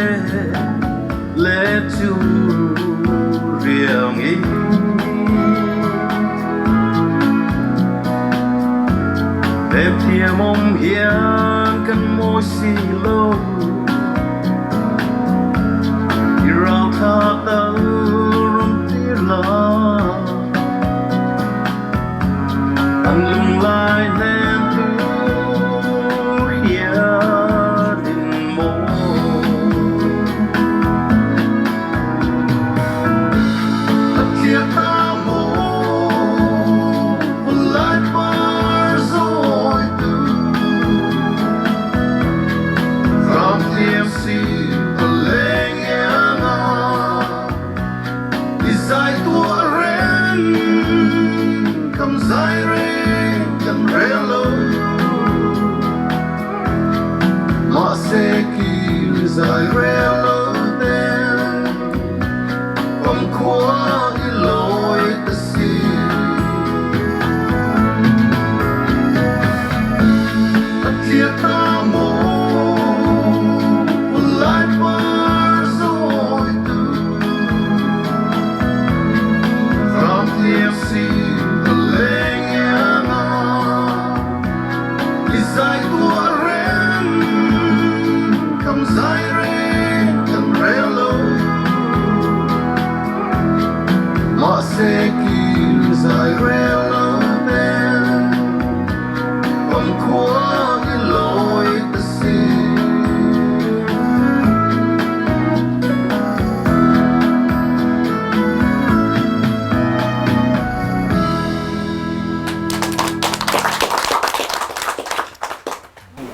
le chu riang in. Hnem thiam awm hian kan mawi si lo. I raltha tal rawn tir la. An lunglai hnem tur hianin maw. A tliak ta maw vawlai par zawitu. Ram thiam si ka leng iang ah. I zai tuah reng, kham zai reng kan rel lo. Mahse kir zai rel lo ten, pamkhua i lawi ta si. A tliak ta maw vawlai par zawitu. Ram thiam si ka leng iang ah, i zai tuah reng, kham zai reng kan rel lo. Mahse kir zai rel lo ten, pamkhua i lawi ta si.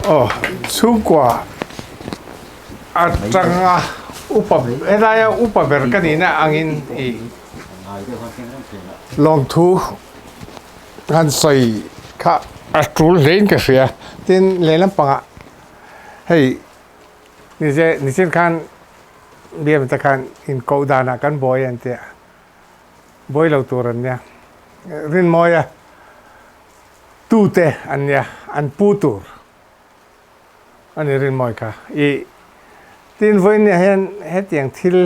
Aw, chhungkua Atanga upa helaia upa ber ka nihna angin i lawmthu han sawi kha a tul hlein ka hria. Tin, lehlam pangah hei nize nichin khan biam te khan inkoh danah kan buai an tia, buai lo tur an nia. Rinmawia tute an nia, an pu tur. A ni rinmawi kha. I tin vawinia hian hetiang thil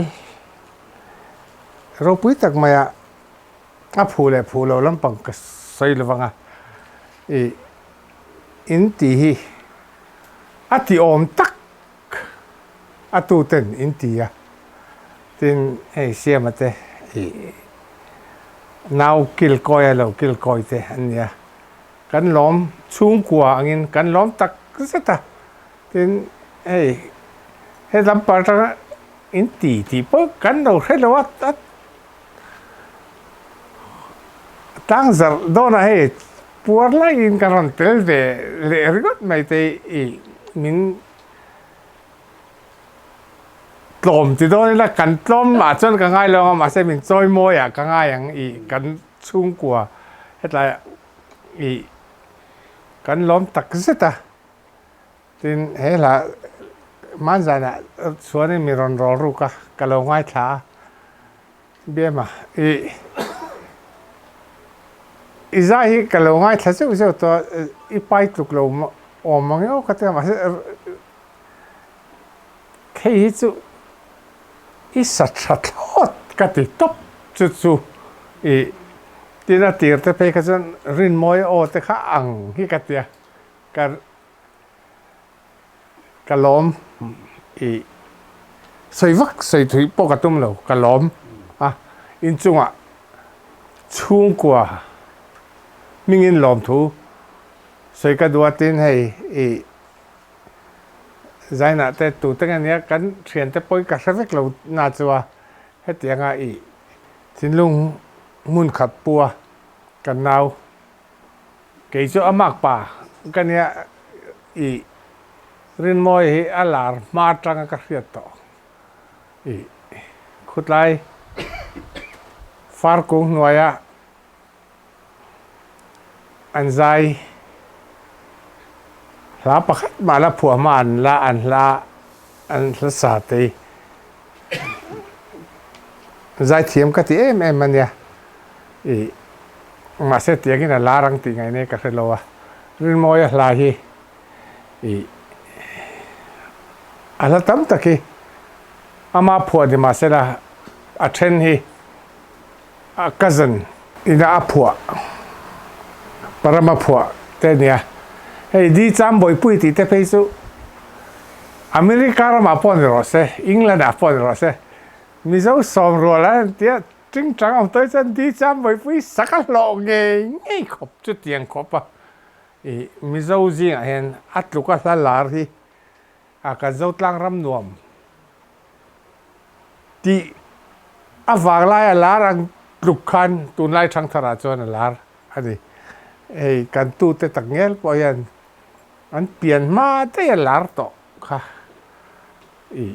ropui tak maia a phu leh phu lo lampang ka sawi lo vang a, i in tih hi a ti awm tak a tu ten in ti a, tin hei Siama te i nau kilkawi a lo kilkawi te an nia. Kan lawm chhungkua angin kan lawm tak zet a, tin hei he lampa atanga in ti tih pawh kan lo hre lo a, a tlang zarh dawnah hei puar laiin kan rawn tel ve leh ringawt mai te i min tlawm ti dawn ila kan tlawm ah chuan ka ngai lo ang a mahse min chawi mawi ah ka ngai ang i kan chhungkua hetlai ah i kan lawm tak zet a tin he hla hmanzan ah chuanin mi rawn rawl ruk a ka lo ngaithla a biam a i i zai hi ka lo ngaithla zeuh zeuh tawh a i pai tluk lo awm ang emaw ka ti a mahse Hei hi chu i sa tha thlawt ka ti tawp chu chu i tin a tir te phei kha chuan Rinmawi aw te kha ang hi ka tia ka ka lawm i sawi vak sawi thui pawh ka tum lo ka lawm a inchungah chhungkua hmingin lawmthu sawi ka duh a tin hei i Zainah te tute nge nia kan thiante pawhin ka hre vek lo na chu a, hetianga i thinlung hmun khat pu a kan nau kei chu a mak pa ka nia i Rinmawi hi a lar hma atanga ka hriat tawh i khutlai farkung hnuaia An zai hla pakhat mah la phuah hma an la an hla an hla sa te hi zai thiam ka ti em em a nia ih mahse tiangin a lar ang tih ngaih ka hre lo a Rinmawia hla hi ih a hla tam tak hi ama phuah ni mahsela a then hi A cousin ina a phuah Parama phuah te ania. Hei Di Cham Bawihpui tih te phei chu America ramah pawh ni rawh se, England ah pawh ni rawh se, Mizo sawm rual an tia ting tang awm tawi chuan Di Cham Bawihpui sak a hlawh ngei ngei khawp chutiang khawp a i Mizo zingah hian a tluk a hla lar hi a kan Zotlang ram nuam tih a vang lai a lar ang tluk khan tunlai thangthar ah chuan a lar a ni. Hei kan tute tak ngel pawh hian an pian hma daih a lar tawh kha ih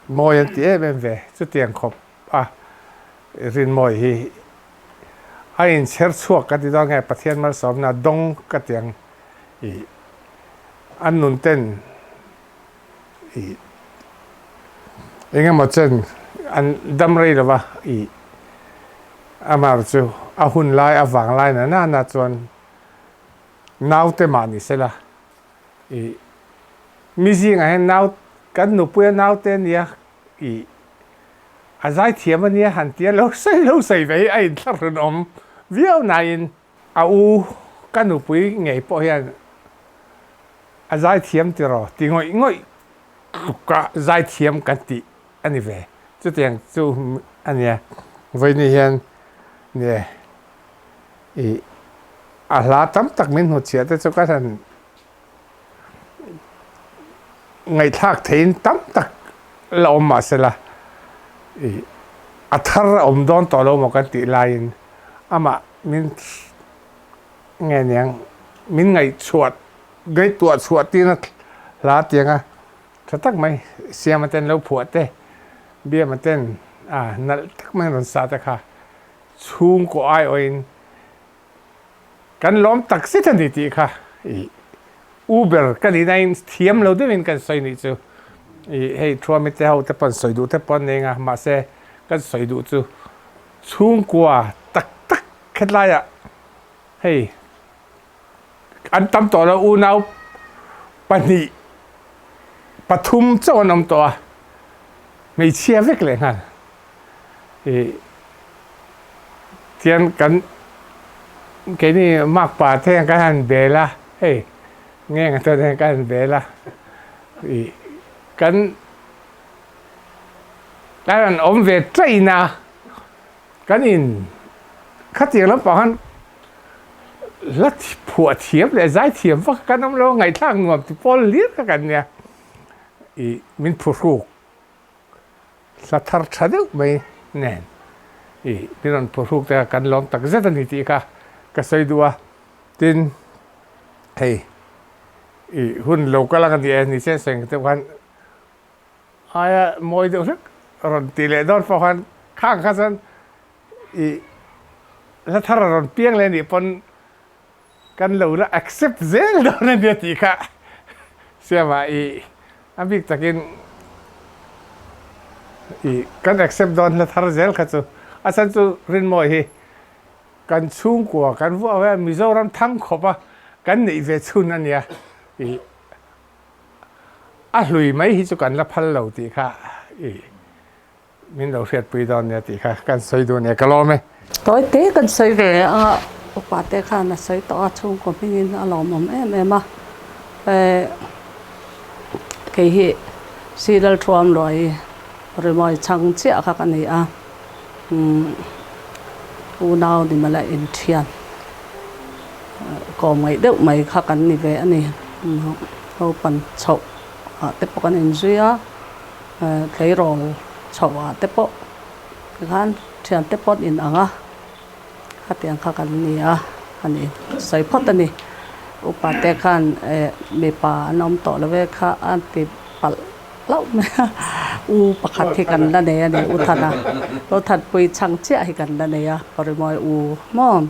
mawi an ti em em ve. Chutiang khawp a Rinmawi hi a inchher chhuak ka ti dawn nge Pathian malsawmna dawng ka ti ang ih an nun ten ih eng emaw chen an dam rei lo va ih amah chu a hun lai a vang lai na na na chuan naute mah ni sela ih mi zingah hian nau kan nupuia naute ania ih a zai thiam ania han tia lo sawi lo sawi ve hi a inthlahrun awm viau nain A u ka nupui ngei pawh hian a zaithiam tiraw ti ngawih ngawih tluka zaithiam kan tih a ni ve. Chutiang chu a nia. Vawiini hian nie ih a hla tam tak min hmuchhiah te chu ka han ngaihthlak theihin tam tak la awm mahsela ih a thar a awm dawn tawh lo maw kan tih laiin amah min nge niang min ngaihchhuah ngaihtuah chhuah tirna hla tianga. Tha tak mai Siama ten lo phuah te, Biama ten a nalh tak mai an rawn sa te kha chhungkaw aiawhin kan lawm tak zet a ni tih kha i Uber ka nih nain thiam lo deuhin kan sawi nih chu i hei Thuami te ho te pawn sawi duh te pawh an nei anga mahse kan sawi duh chu chhungkua tak tak hetlaiah hei An tam tawh lo, unau pahnih, pathum chauh an awm tawh a, hmeichhia vek leh nghal. Ih tian kan keini makpa te hian kan han bel a, hei ngenga te hian kan han bel a, ih kan kan han awm ve tain a, kan in khatiang lampang khan Hla phuah thiam leh zai thiam vak kan awm lo a, ngaihthlak nuam ti pawl hlir kha kan nia. Ih min phuhruk hla thar tha deuh mai nen ih min rawn phuhruk te kha kan lawm tak zet a ni tih kha ka sawi duh a. Tin, hei ih hun lo kal ang a ni e, ni chen seng te khan aia mawi deuh hlek rawn ti leh dawn pawh khan khang kha chuan I hla thar a rawn piang leh anih pawn kan lo la accept zel dawn ania tih kha Siama i a bik takin i kan accept dawn hla thar zel kha chu a chhan chu Rinmawi hi kan chhungkua kan vuah ve a Mizoram thang khawp a kan neih ve chhun ania i a hlui mai hi chu kan la phal lo tih kha i Min lo hriatpui dawn nia tih kha kan sawi duh nia ka lawm e. Tawi te kan sawi ve a, upa te khan a sawi tawh a, chhungkaw hmingin a lawmawm em em a. Kei hi Silal Thuam Luai rimawi chhang chiah kha ka ni a, unau ni mala inthian kawm ngaih deuh mai kha kan ni ve a ni. Naupang chhoh ah te pawh kan inzui a. Tleirawl chhoh ah te pawh tikhan thian te pawh an in ang a, khatiang kha kan ni a, a ni sawi phawt a ni. Upa te khan eh mipa an awm tawh lo ve kha a ti palh hlauh mai a, u pakhat hi kan la nei a ni, u Thana, u Thanpui chhang chiah hi kan la nei a, Parimawi u maw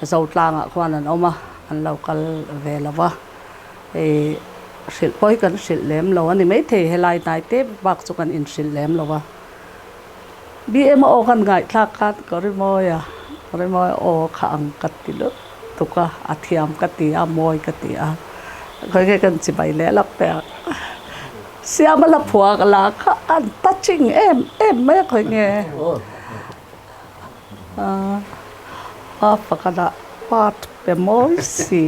Zotlangah khuan an awm a, an lo kal ve lo va. Hei hrilh pawh hi kan hrilh lem lo a ni maithei, helai hnai te bak chu kan inhrilh lem lo a. BM a aw kan ngaihthlak khan ka rimawi a, rimawi aw kha ang ka ti lut tuk a, a thiam ka ti a, mawi ka ti a, khawi nge kan chibai leh lak teh ang. Siama la phuak la kha an touching em em mai a khawi nge. A pakhatah part pe mawi si.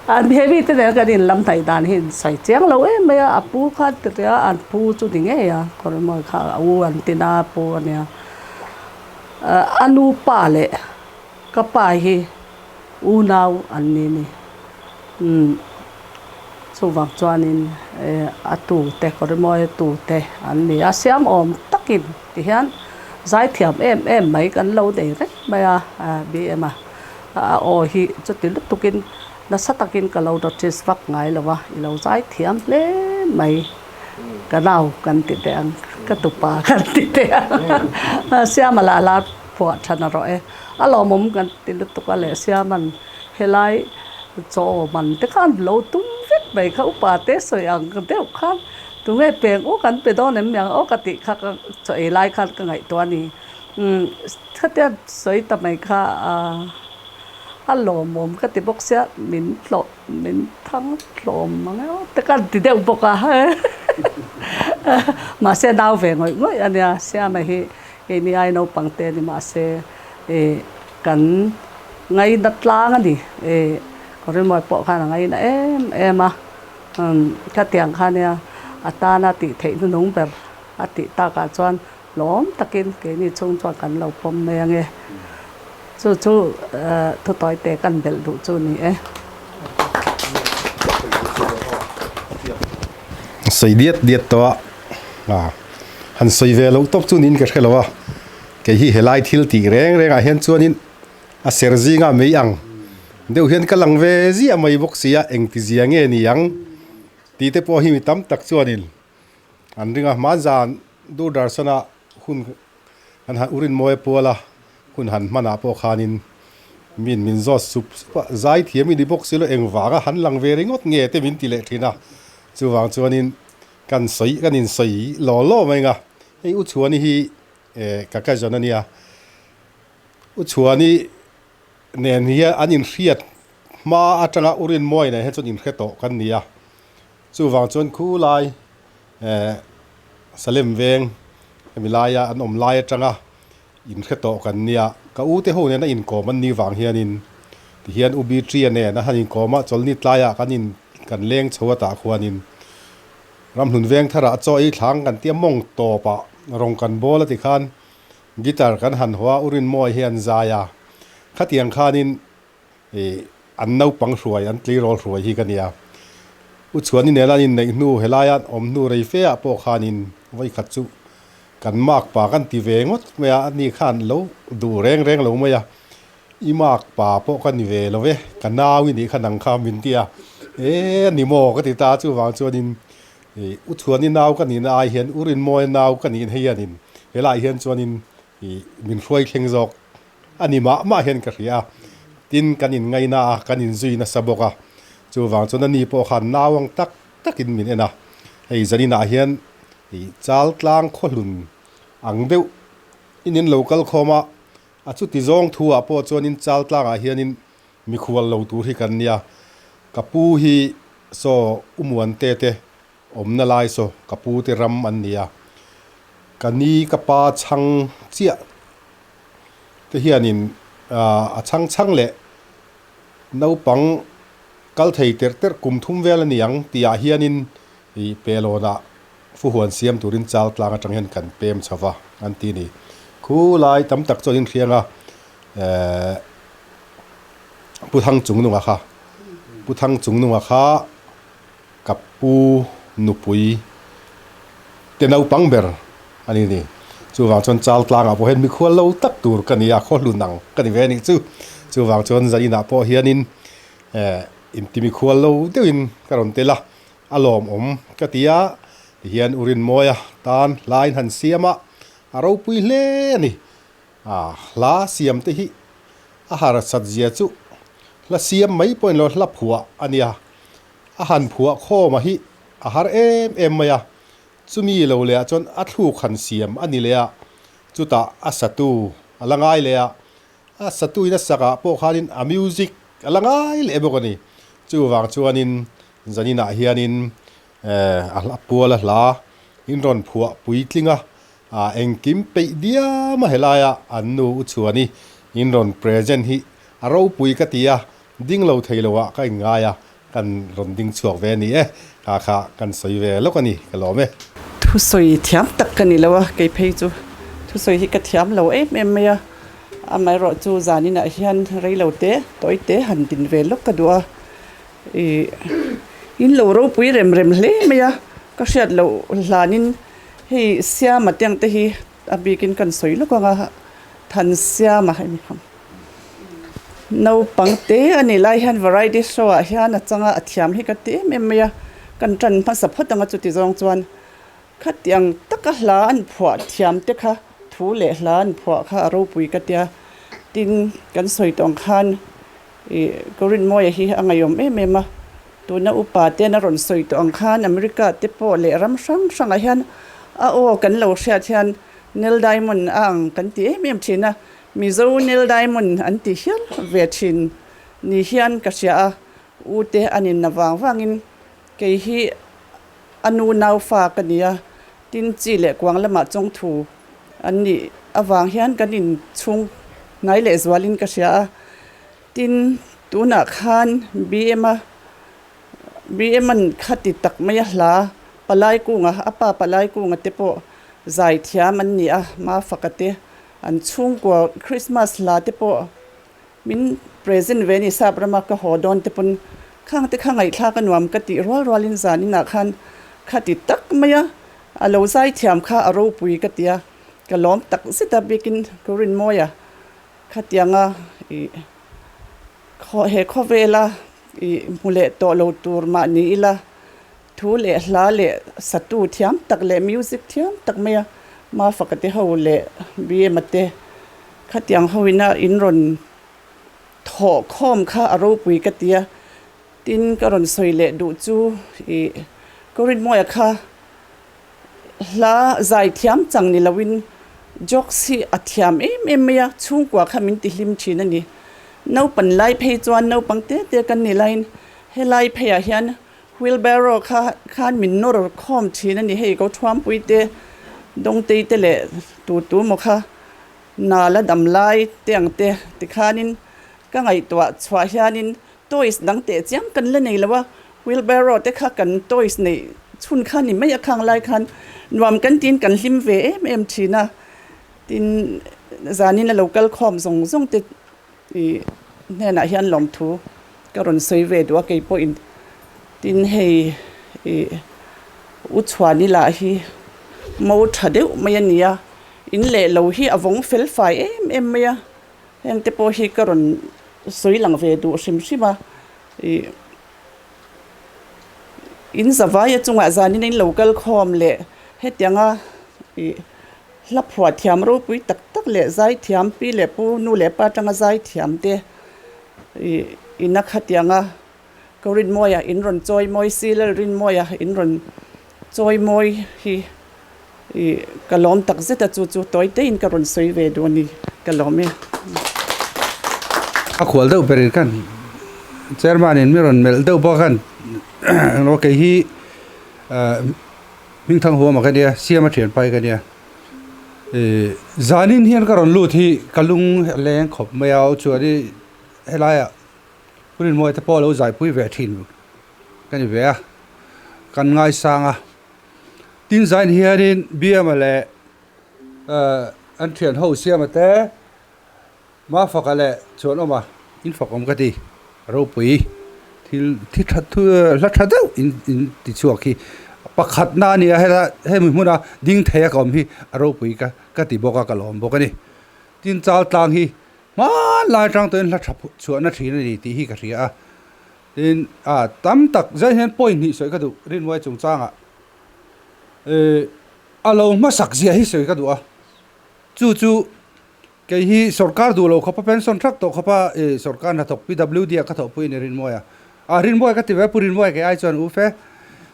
An he mite nen kan inlam hnaih dan hi insawi chiang lo em mai a, a pu kha an ti ria, an pu chu ni ngei a, kawrmawi kha a u an ti na a pu a nia. A nu pa leh ka pa hi unau an ni ni. Umm chuvang chuanin a tute kawrmawi a tute an ni a, siam awm takin tihian zaithiam em em mai kan lo nei reng mai a BM a. A aw hi chuti lutukin nasa takin ka lo notice vak ngai lo a, i lo zai thiam hle mai. Ka nau kan ti teh ang, ka tupa kan ti teh ang. Siama lah la phuah tha na rawh e. A lawmawm kan ti lutuk a leh Siama'n helai chaw man te khan lo tum vek mai kha upa te sawi ang deuh khan tunge peng aw kan pe dawn em niang aw ka tih kha ka chaw ei lai khan ka ngaihtuah a ni. Umm khatia sawi ta mai kha a lawmawm ka ti bawk sia min tlawh min thang tlawm ang emaw te ka ti deuh bawk a mahse nau ve ngawih ngawih a nia Siama hi keini ai naupang te a ni mahse ih kan ngaina tlang a ni ih Kawrimawi pawh khan a ngaina em em a umm khatiang kha nia a tana tih theih hnuhnung ber a tih takah chuan Lawm takin keini chhung chuan kan lo pawm mai ange. Chu chu thutawi te kan belh duh chu ni e. Sawi diat diat tawh a, a han sawi ve loh tawp chu niin ka hre lo a, kei hi helai thil tih reng rengah hian chuanin a ser zinga mei ang deuh hian ka lang ve ziah mai bawk si a, engtizia nge ni ang? Tih te pawh hi mi tam tak chuanin an ring a, hmanzan Doordarshan-a hun kan han Urinmawia puala hun han hmanah pawh khanin min min zawt sup sup a, zai thiam i ni bawk si lo, engvanga han lang ve ringawt nge te min ti leh thin a, chuvang chuanin kan sawi kan insawi law law mai ang a, hei U Chhuani hi ka cousin a nia, U Chhuani nen hian an inhriat hma atanga U Rinmawia nen hian chuan inhre tawh kan ni a, chuvang chuan khulai eh Salem veng hemi laia an awm lai atanga inhre tawh kan nia, ka u te ho nena inkawm an nih vang hianin tihian U Bitria nen a han inkawm a, chawlhni tlaiah kan in kan leng chho a tah khuanin ramhlun veng tharah chaw ei thlang kan tia mawng tawpah rawng kan bawl a tikhan Guitar kan han haw a, U Rinmawia hi an zai a, khatiang khanin ih an naupang hruai, an tleirawl hruai hi ka nia. U Chhuani nena an inneih hnu helaia an awm hnu rei fe ah pawh khanin vawikhat chu kan mark pa kan ti ve ngawt mai a, ani khan lo duh reng reng lo mai a, i mark pa pawh ka ni ve lo ve, ka nau i nih kha nang kha min ti a, e ni maw ka ti ta, chuvang chuanin Ih, U Chhuani nau ka nihna ai hian U Rinmawia nau ka nih hianin helaiah hian chuanin ih min hruai thleng zawk a ni mah mah hian ka hria a, tin kan inngaina a, kan inzui nasa bawk a, chuvang chuan ani pawh khan nau ang tak takin min en a, hei zaninah hian ih chal tlang khawhlun ang deuh in in lo kal khawm a, a chuti zawng thu ah pawh chuanin chal tlangah hianin Mikhual lo tur hi kan nia, ka pu hi saw U Muante te awmna lai saw ka pu te ram an nia, ka ni ka pa chhang chiah te hianin a chhang chhang leh naupang kal thei terh terh kum thum vel a ni ang tihah hianin ih pelawnah fuhuan siam turin chal tlang atang hian kan pem chho va an ti ni. Khu lai tam tak chuan inhriang a eh. Pu Thang Chungnunga kha, Pu Thang Chungnunga kha ka pu nupui te naupang ber a ni ni. Chuvang chuan chal tlangah pawh hian mikhual lo tak tur ka ni a, khaw hlun ang ka ni ve a nih chu. Chuvang chuan zaninah pawh hianin eh inti mikhual lo deuhin ka rawn tel a, a lawmawm ka ti a, tihian U Rinmawia tan hlain han siam a, a ropui hle a ni. A hla siam te hi a harsat zia chu hla siam mai pawhin lo hla phuah a nia. A han phuah khawma hi a har em em mai a, chumi lo leh ah chuan a thluk han siam a ni leh a, chutah a satu a la ngai leh a, a satu in a sak ah pawh khanin a music a la ngai leh bawk a ni. Chuvang chuanin zaninah hianin a hla pual a hla in rawn phuah puitling a, A engkim peih diam a helaia an nu U Chhuani in rawn present hi a ropui ka ti a, ding lo thei lo ah ka inngai a, kan rawn ding chhuak ve a ni e, kha kha kan sawi ve lawk a ni, ka lawm e. Thusawi thiam tak ka ni lo a, kei phei chu thusawi hi ka thiam lo em em mai a, amaherawh chu zaninah hian reilo te tawi te han din ve lawk ka duh a, ih in lo ropui rem rem hle mai a, ka hriat loh hlanin Hei Siama te ang te hi a bikin kan sawi lawk ang a, Thansiama hei naupang te a nih lai hian variety show ah hian a chang a, a thiam hi ka ti em em mai a, kan tan hmasa phawt ang a chuti zawng chuan khatiang taka hla an phuah thiam te kha thu leh hla an phuah kha a ropui ka tia, tin kan sawi tawh ang khan Ih, Korinmawia hi a ngaihawm em em a, tuna upa ten a rawn sawi tawh ang khan America te pawh leh ram hrang hrangah hian a aw kan lo hriat hian Neil Diamond a ang kan ti em em thin a, Mizo Neil Diamond an ti hial ve thin ni hian ka hria a, u te an inna vang vangin kei hi a nu nau fa ka ni a, tin chi leh kuang lamah chawngthu an nih avang hian kan inchhung hnai leh zualin ka hria a, tin tunah khan BM a BM an khati tak mai a hla Palai kunga a pa Palai kunga te pawh zai thiam an ni a, Mafaka te an chhungkua Christmas hla te pawh min present ve a ni sap rama ka haw dawn te pawn khang te kha ngaihthlak a nuam ka tih rual rualin zaninah khan khati tak mai a. A lo zai thiam kha a ropui ka ti a, ka lawm tak zet a bikin Korinmawia khatianga ih khaw he khawvela ih hmu leh tawh lo tur mah ni ila Thu leh hla leh satu thiam tak leh music thiam tak mai a, Mafaka te ho leh Bma te khatiang ho ina in rawn thawh khawm kha a ropui ka ti a, tin ka rawn sawi leh duh chu ih Korinmawia kha hla zai thiam chang ni loin jokes hi a thiam em em mai a, chhungkua kha min ti hlim thin a ni. Naupan lai phei chuan naupang te te kan ni laiin helai pheiah hian Wheelbarrow kha khan min nawr khawm thin a ni. Hei ko Thuampui te, Dawngtei te leh tu tu maw kha nala dam lai te ang te tikhanin ka ngaihtuah chhuah hianin toys dang teh chiam kan la nei lo a, wheelbarrow te kha kan toys neih chhun kha ni mai a khang lai khan nuam kan tiin kan hlim ve em em thin a. Tin, zanin a lo kal khawm zawng zawng te I hnenah hian lawmthu ka rawn sawi ve duh a, kei pawhin tin hei i u chhuani lah hi mo tha deuh mai a ni a, in leh lo hi a vawng fel fai em em mai a, heng te pawh hi ka rawn sawi lang ve duh hrim hrim a, i in zavaia chungah zanin a in lo kal khawm leh hetianga i. Hla phuah thiam ropui tak tak leh zaithiam pi leh pu nu leh pa atanga zaithiam te ih ina khatianga ko Rinmawia in rawn chawi mawi si Lal Rinmawia in rawn chawi mawi hi ih ka lawm tak zet a chu chu tawi te in ka rawn sawi ve duh a ni ka lawm e. A khual deuh ber in khan chairman in mi rawn melh deuh bawk a khan englo kei hi ah Hmingthang huam a ka nia, siam a thian pai ka nia. Ih zanin hian ka rawn lut hi ka lung a leng khawp mai a, aw chuan i helaiah Pu Rinmawia te pawh a lo zaipui ve thin ka ni ve a, kan ngaisang a. Tin zain hianin Biama leh an thian ho Siama te Mafaka leh chuan awm a, in fak awm ka ti, ropui thil thi tha thu hla tha deuh in in ti chhuak hi pakhat na a ni a, heta hemi hmuna ding thei a ka awm hi a ropui ka ka ti bawk a ka lawm bawk a ni. Tin chal tlang hi hmanlai atang tawhin hla tha chhuahna thin a ni tih hi ka hria a, tin ah tam tak zai hian point hnih sawi ka duh rinmuai chungchangah eh a lo hmasak zia hi sawi ka duh a, chu chu Kei hi sorkar duh lo khawpa pension thak tawh khawpa i sorkar hnathawk PWD ah ka thawhpui a ni Rinmawia. Ah Rinmawia ka ti ve a, Pu Rinmawia kei ai chuan u fe.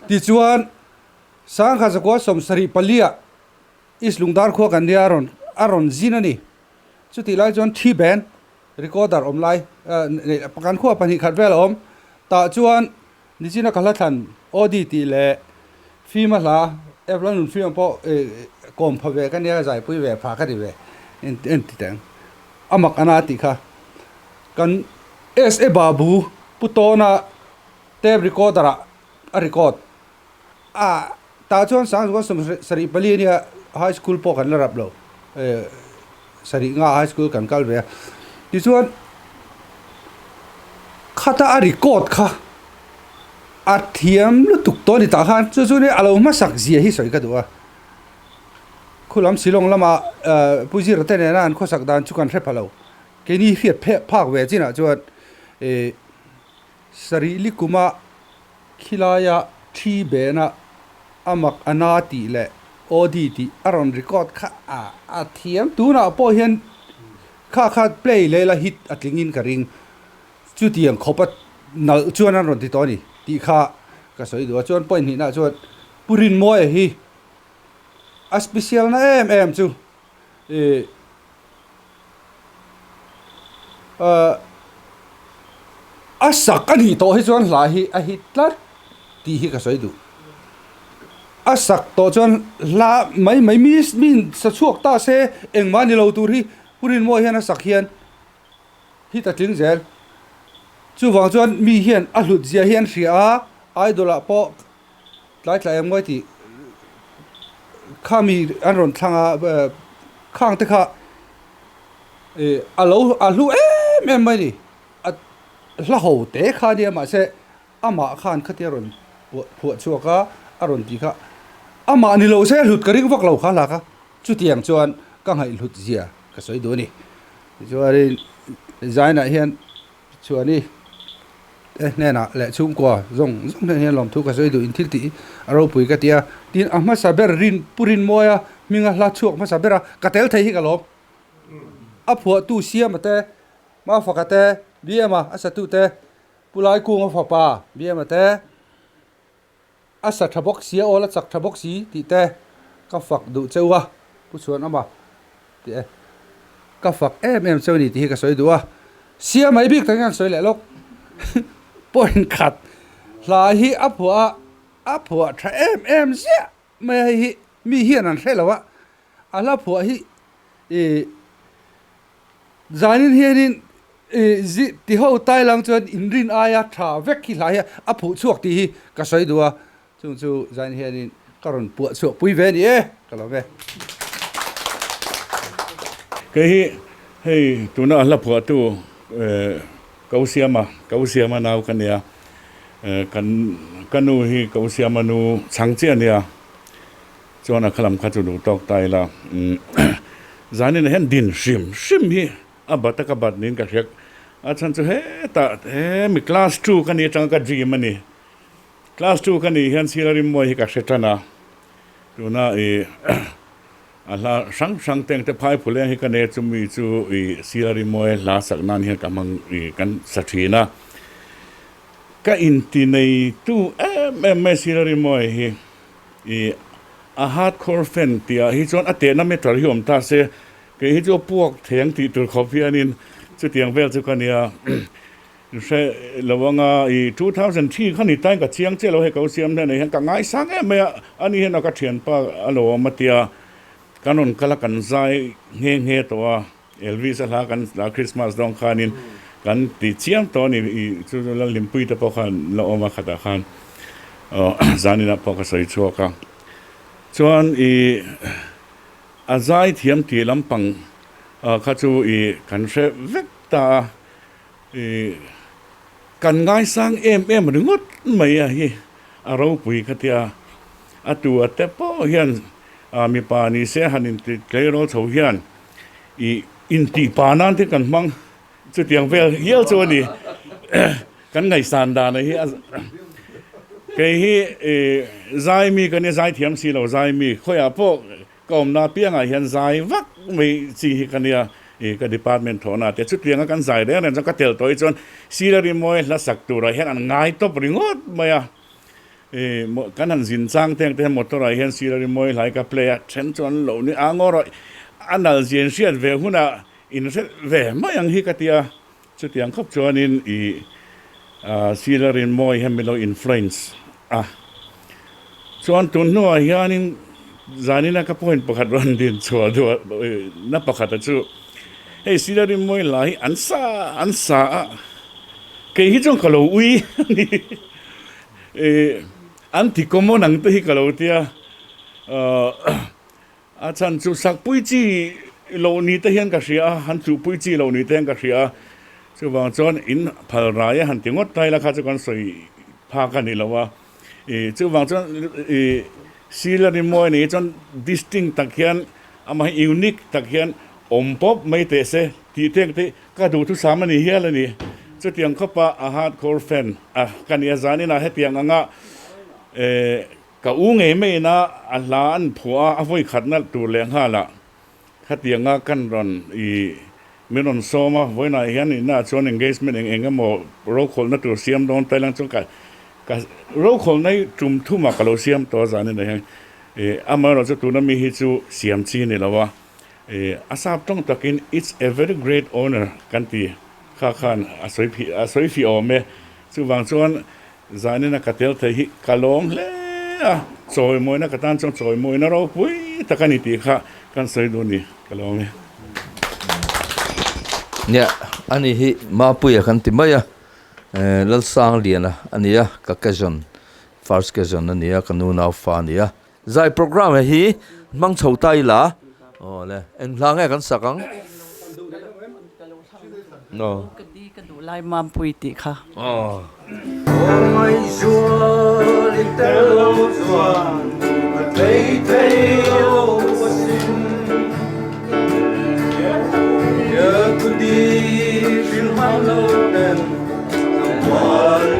Tichuan Sangha zakua 74 ah East Lungdar khua kan nia a rawn a rawn zin a ni. Chutih lai chuan thi band recorder awm lai kan khua pahnih khat vel a awm. Tah chuan Nichina ka hla thlan Audi tih leh Fima hla F Lalnun Fima pawh kawm pha ve ka nia zaipui ve pha ka ti ve en ti teng a mak ana tih kha kan SA Babu Pu Tawna tape recorder ah a record a tah chuan Sangzual 74 a nia high school pawh kan la rap lo sarih nga high school kan kal ve a tichuan khata a record kha a thiam lutuk tawh a ni tah khan chu chu nia a lo hmasak zia hi sawi ka duh a khulam Shillong lama ah Pu Zira te nena an khawsak dan chu kan hre pha lo keini hriat phak ve chinah chuan ih sarih likuma Khilaia thi bena a mak a na tih leh Audi tih a rawn record kha a a thiam. Tunah pawh hian kha kha play leh la hit a tling in ka ring. Chutiang khawp a nalh chuan an rawn ti tawh a ni tih kha ka sawi duh a. Chuan point hnihna chuan Pu Rinmawia hi a special na em em chu ih A sak a nih tawh hi chuan hla hi a hit tlat tih hi ka sawi duh. A sak tawh chuan hla mai mai mi mi sa chhuak ta se engmah ni lo tur hi Pu Rinmawia hian a sak hian hit a tling zel. Chuvang chuan mi hian a hlut zia hi an hria a, idol ah pawh Tlai tlai ang mawi tih kha mi an rawn thlang a khang te kha ih a lo a hlu em em mai a ni a hla ho te kha ania mahse amah khan khatia rawn phuah chhuak a a rawn tih kha amah ni lo se hlut ka ring vak lo kha hla kha chutiang chuan ka ngaihhlut zia ka sawi duh a ni tichuanin zainah hian chuan i. te hnenah leh chhungkua zawng zawng hnenah hian lawmthu ka sawi duh in thil tih a ropui ka ti a, tin a hmasa ber rin Pu Rinmawia hminga hla chhuak hmasa bera ka tel thei hi ka lawm. A phuahtu Siama te, Mafaka te, Biama a satu te, Pu Laikunga fapa Biama te, A sa tha bawk si, a awl a chak tha bawk si tih te ka fak duh cheu a, Pu Chhuanawma tih e. Ka fak em em cheu a ni tih hi ka sawi duh a, sia mai bik takin an sawi leh lawk. Point khat hla hi a phuah a, a phuah tha em em ziah mai a, hei hi mi hian an hre lo a, a hla phuah hi ih Zanin hianin ih ti ho tai lang chuan inrin aia tha vek hi hlai hi a phuh chhuak tih hi ka sawi duh a, chung chu zanin hianin ka rawn puah chhuah pui ve a ni e, ka lo ve. Kei hi hei tuna a hla phuahtu Ko Siama, Ko Siama nau ka nia, kan ka nu hi Ko Siama nu chhang chiah a nia. Chuan a khalam kha chu duh tawk ta ila, zanin ah hian din hrim hrim hi a bat a ka bat niin ka hria. A chhan chu hetah hemi class two ka nih atanga ka dream a ni. Class two ka nih hian Sir Rimmawi hi ka hre tan a, tuna ih a hla hrang hrang te engte phai phuleng hi ka nei a, chumi chu ih Sir Rimmawi hla sak nan hian ka hmang ih kan sa thin a. Ka inti neitu em em mai Sir Rimmawi hi. I a hardcore fan tih ah hi chuan a tehna meter hi awm ta se, kei hi chu a puak thei ang tih tur khawp hianin chutiang vel chu ka nia. Hre lo anga i 2003 kha ni tain ka chiang chiah lo hei ka u siam hnen ah hian ka ngaisang em mai a, ani hian a ka thianpa a lo awm a tia kan rawn kal a kan zai nghe nghe tawh a. Elvis a hla kan hla Christmas dawn khanin kan ti chiam tawh a ni i chu chu Lalhlimpui te pawh khan la awm a khatah khan zaninah pawh ka sawi chhuak a chuan i a zai thiam tih lampang kha chu i kan hre vek ta a i kan ngaisang em em ringawt mai a hi a ropui kha tia a tu a te pawh hian mipa ni se han inti tleirawl chho hian I intih pa nan te kan hmang chutiang vel hial chu a ni. Kan ngaihsan dan hi a kei hi zai mi ka nia zai thiam si lo zai mi khawiah pawh ka awmna apiangah hian zai vak mai chi hi ka nia i ka department thawhna te chutianga kan zai reng reng chuan ka tel tawh hi chuan sir rimawi hla sak turah hian an ngai tawp ringawt mai a. I kan han zin chang teng te hian motor ah hian sir a rimawi hlai ka play a, then chu an lo ni a ngaw rawh a nal zia in hriat ve hunah in hre ve mai ang hi ka ti a, chutiang khawp chuanin i sir a rimawi hian min lo influence a, chuan tun hnuah hianin zanina ka point pakhat rawn din chhuah duh na pakhata chu hei sir a rimawi hla hi an sa an sa a, kei hi chuan ka lo ui a ni. An ti common ang te hi ka lo tia, a chhan chu sakpui chi lo ni te hian ka hria a, han chuhpui chi lo ni te hian ka hria a, chuvang chuan in phal rai a han ti ngawt ta ila kha chu kan sawi phak a ni lo a, chuvang chuan sil a rimawi ni hi chuan distinct tak hian amah hi unique tak hian awm pawp mai teh se tih te ang te Ka duhthusam a ni hial a ni. Chutiang khawpa a hardcore fan a ka nia zaninah hetiang anga ka u ngei maiin a a hla an phuah a, a vawi khatna tur leh nghalah khatianga kan rawn i min rawn sawm a, vawiinah hian inah chuan engagement eng eng emaw rokhawlhna tur siam dawn ta ilang chuan ka ka rokhawlhna hi tum thumah ka lo siam tawh a zaninah hian amaherawhchu tuna mi hi chu siam chi a ni lo a. A sap tawng takin It's a very great honour kan ti kha khan a sawi phih a sawi fih awm e. Chuvang chuan zanin a ka tel thei hi ka lawm hle a, chawimawina ka tan chuan chawimawina ropui tak a ni tih kha kan sawi duh a ni, ka lawm e. Nia, ani hi Mapuia kan ti mai a, Lalsangliana a ni a, ka cousin, first cousin a ni a, ka nu nau fa a ni a. Zai programme hi hmang chho ta ila aw le eng hla nge kan sak ang no. Ka di ka duh lai mampui tih kha. Aw. Mai zual in tel lo chuan ka tlei thei lo asin. Ka di hrilh hman lo ten ka mual.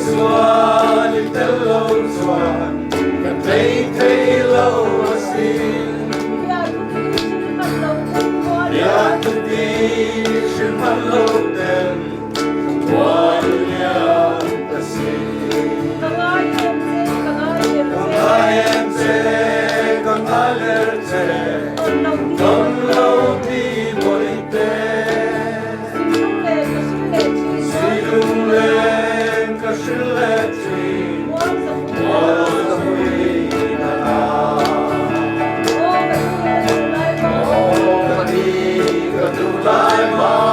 chuan i tel lo chuan ka tlei thei lo asin. Biatu ti hrilh hman lo ten ka mual liam ta si. Ka ngai em che, ka ngai em che, ka ngai ber che, tawn lo ti mawlh te. Silung ka hrilh leh thin, mual ka pui na na. Aw ka ni ka duh lai mampui.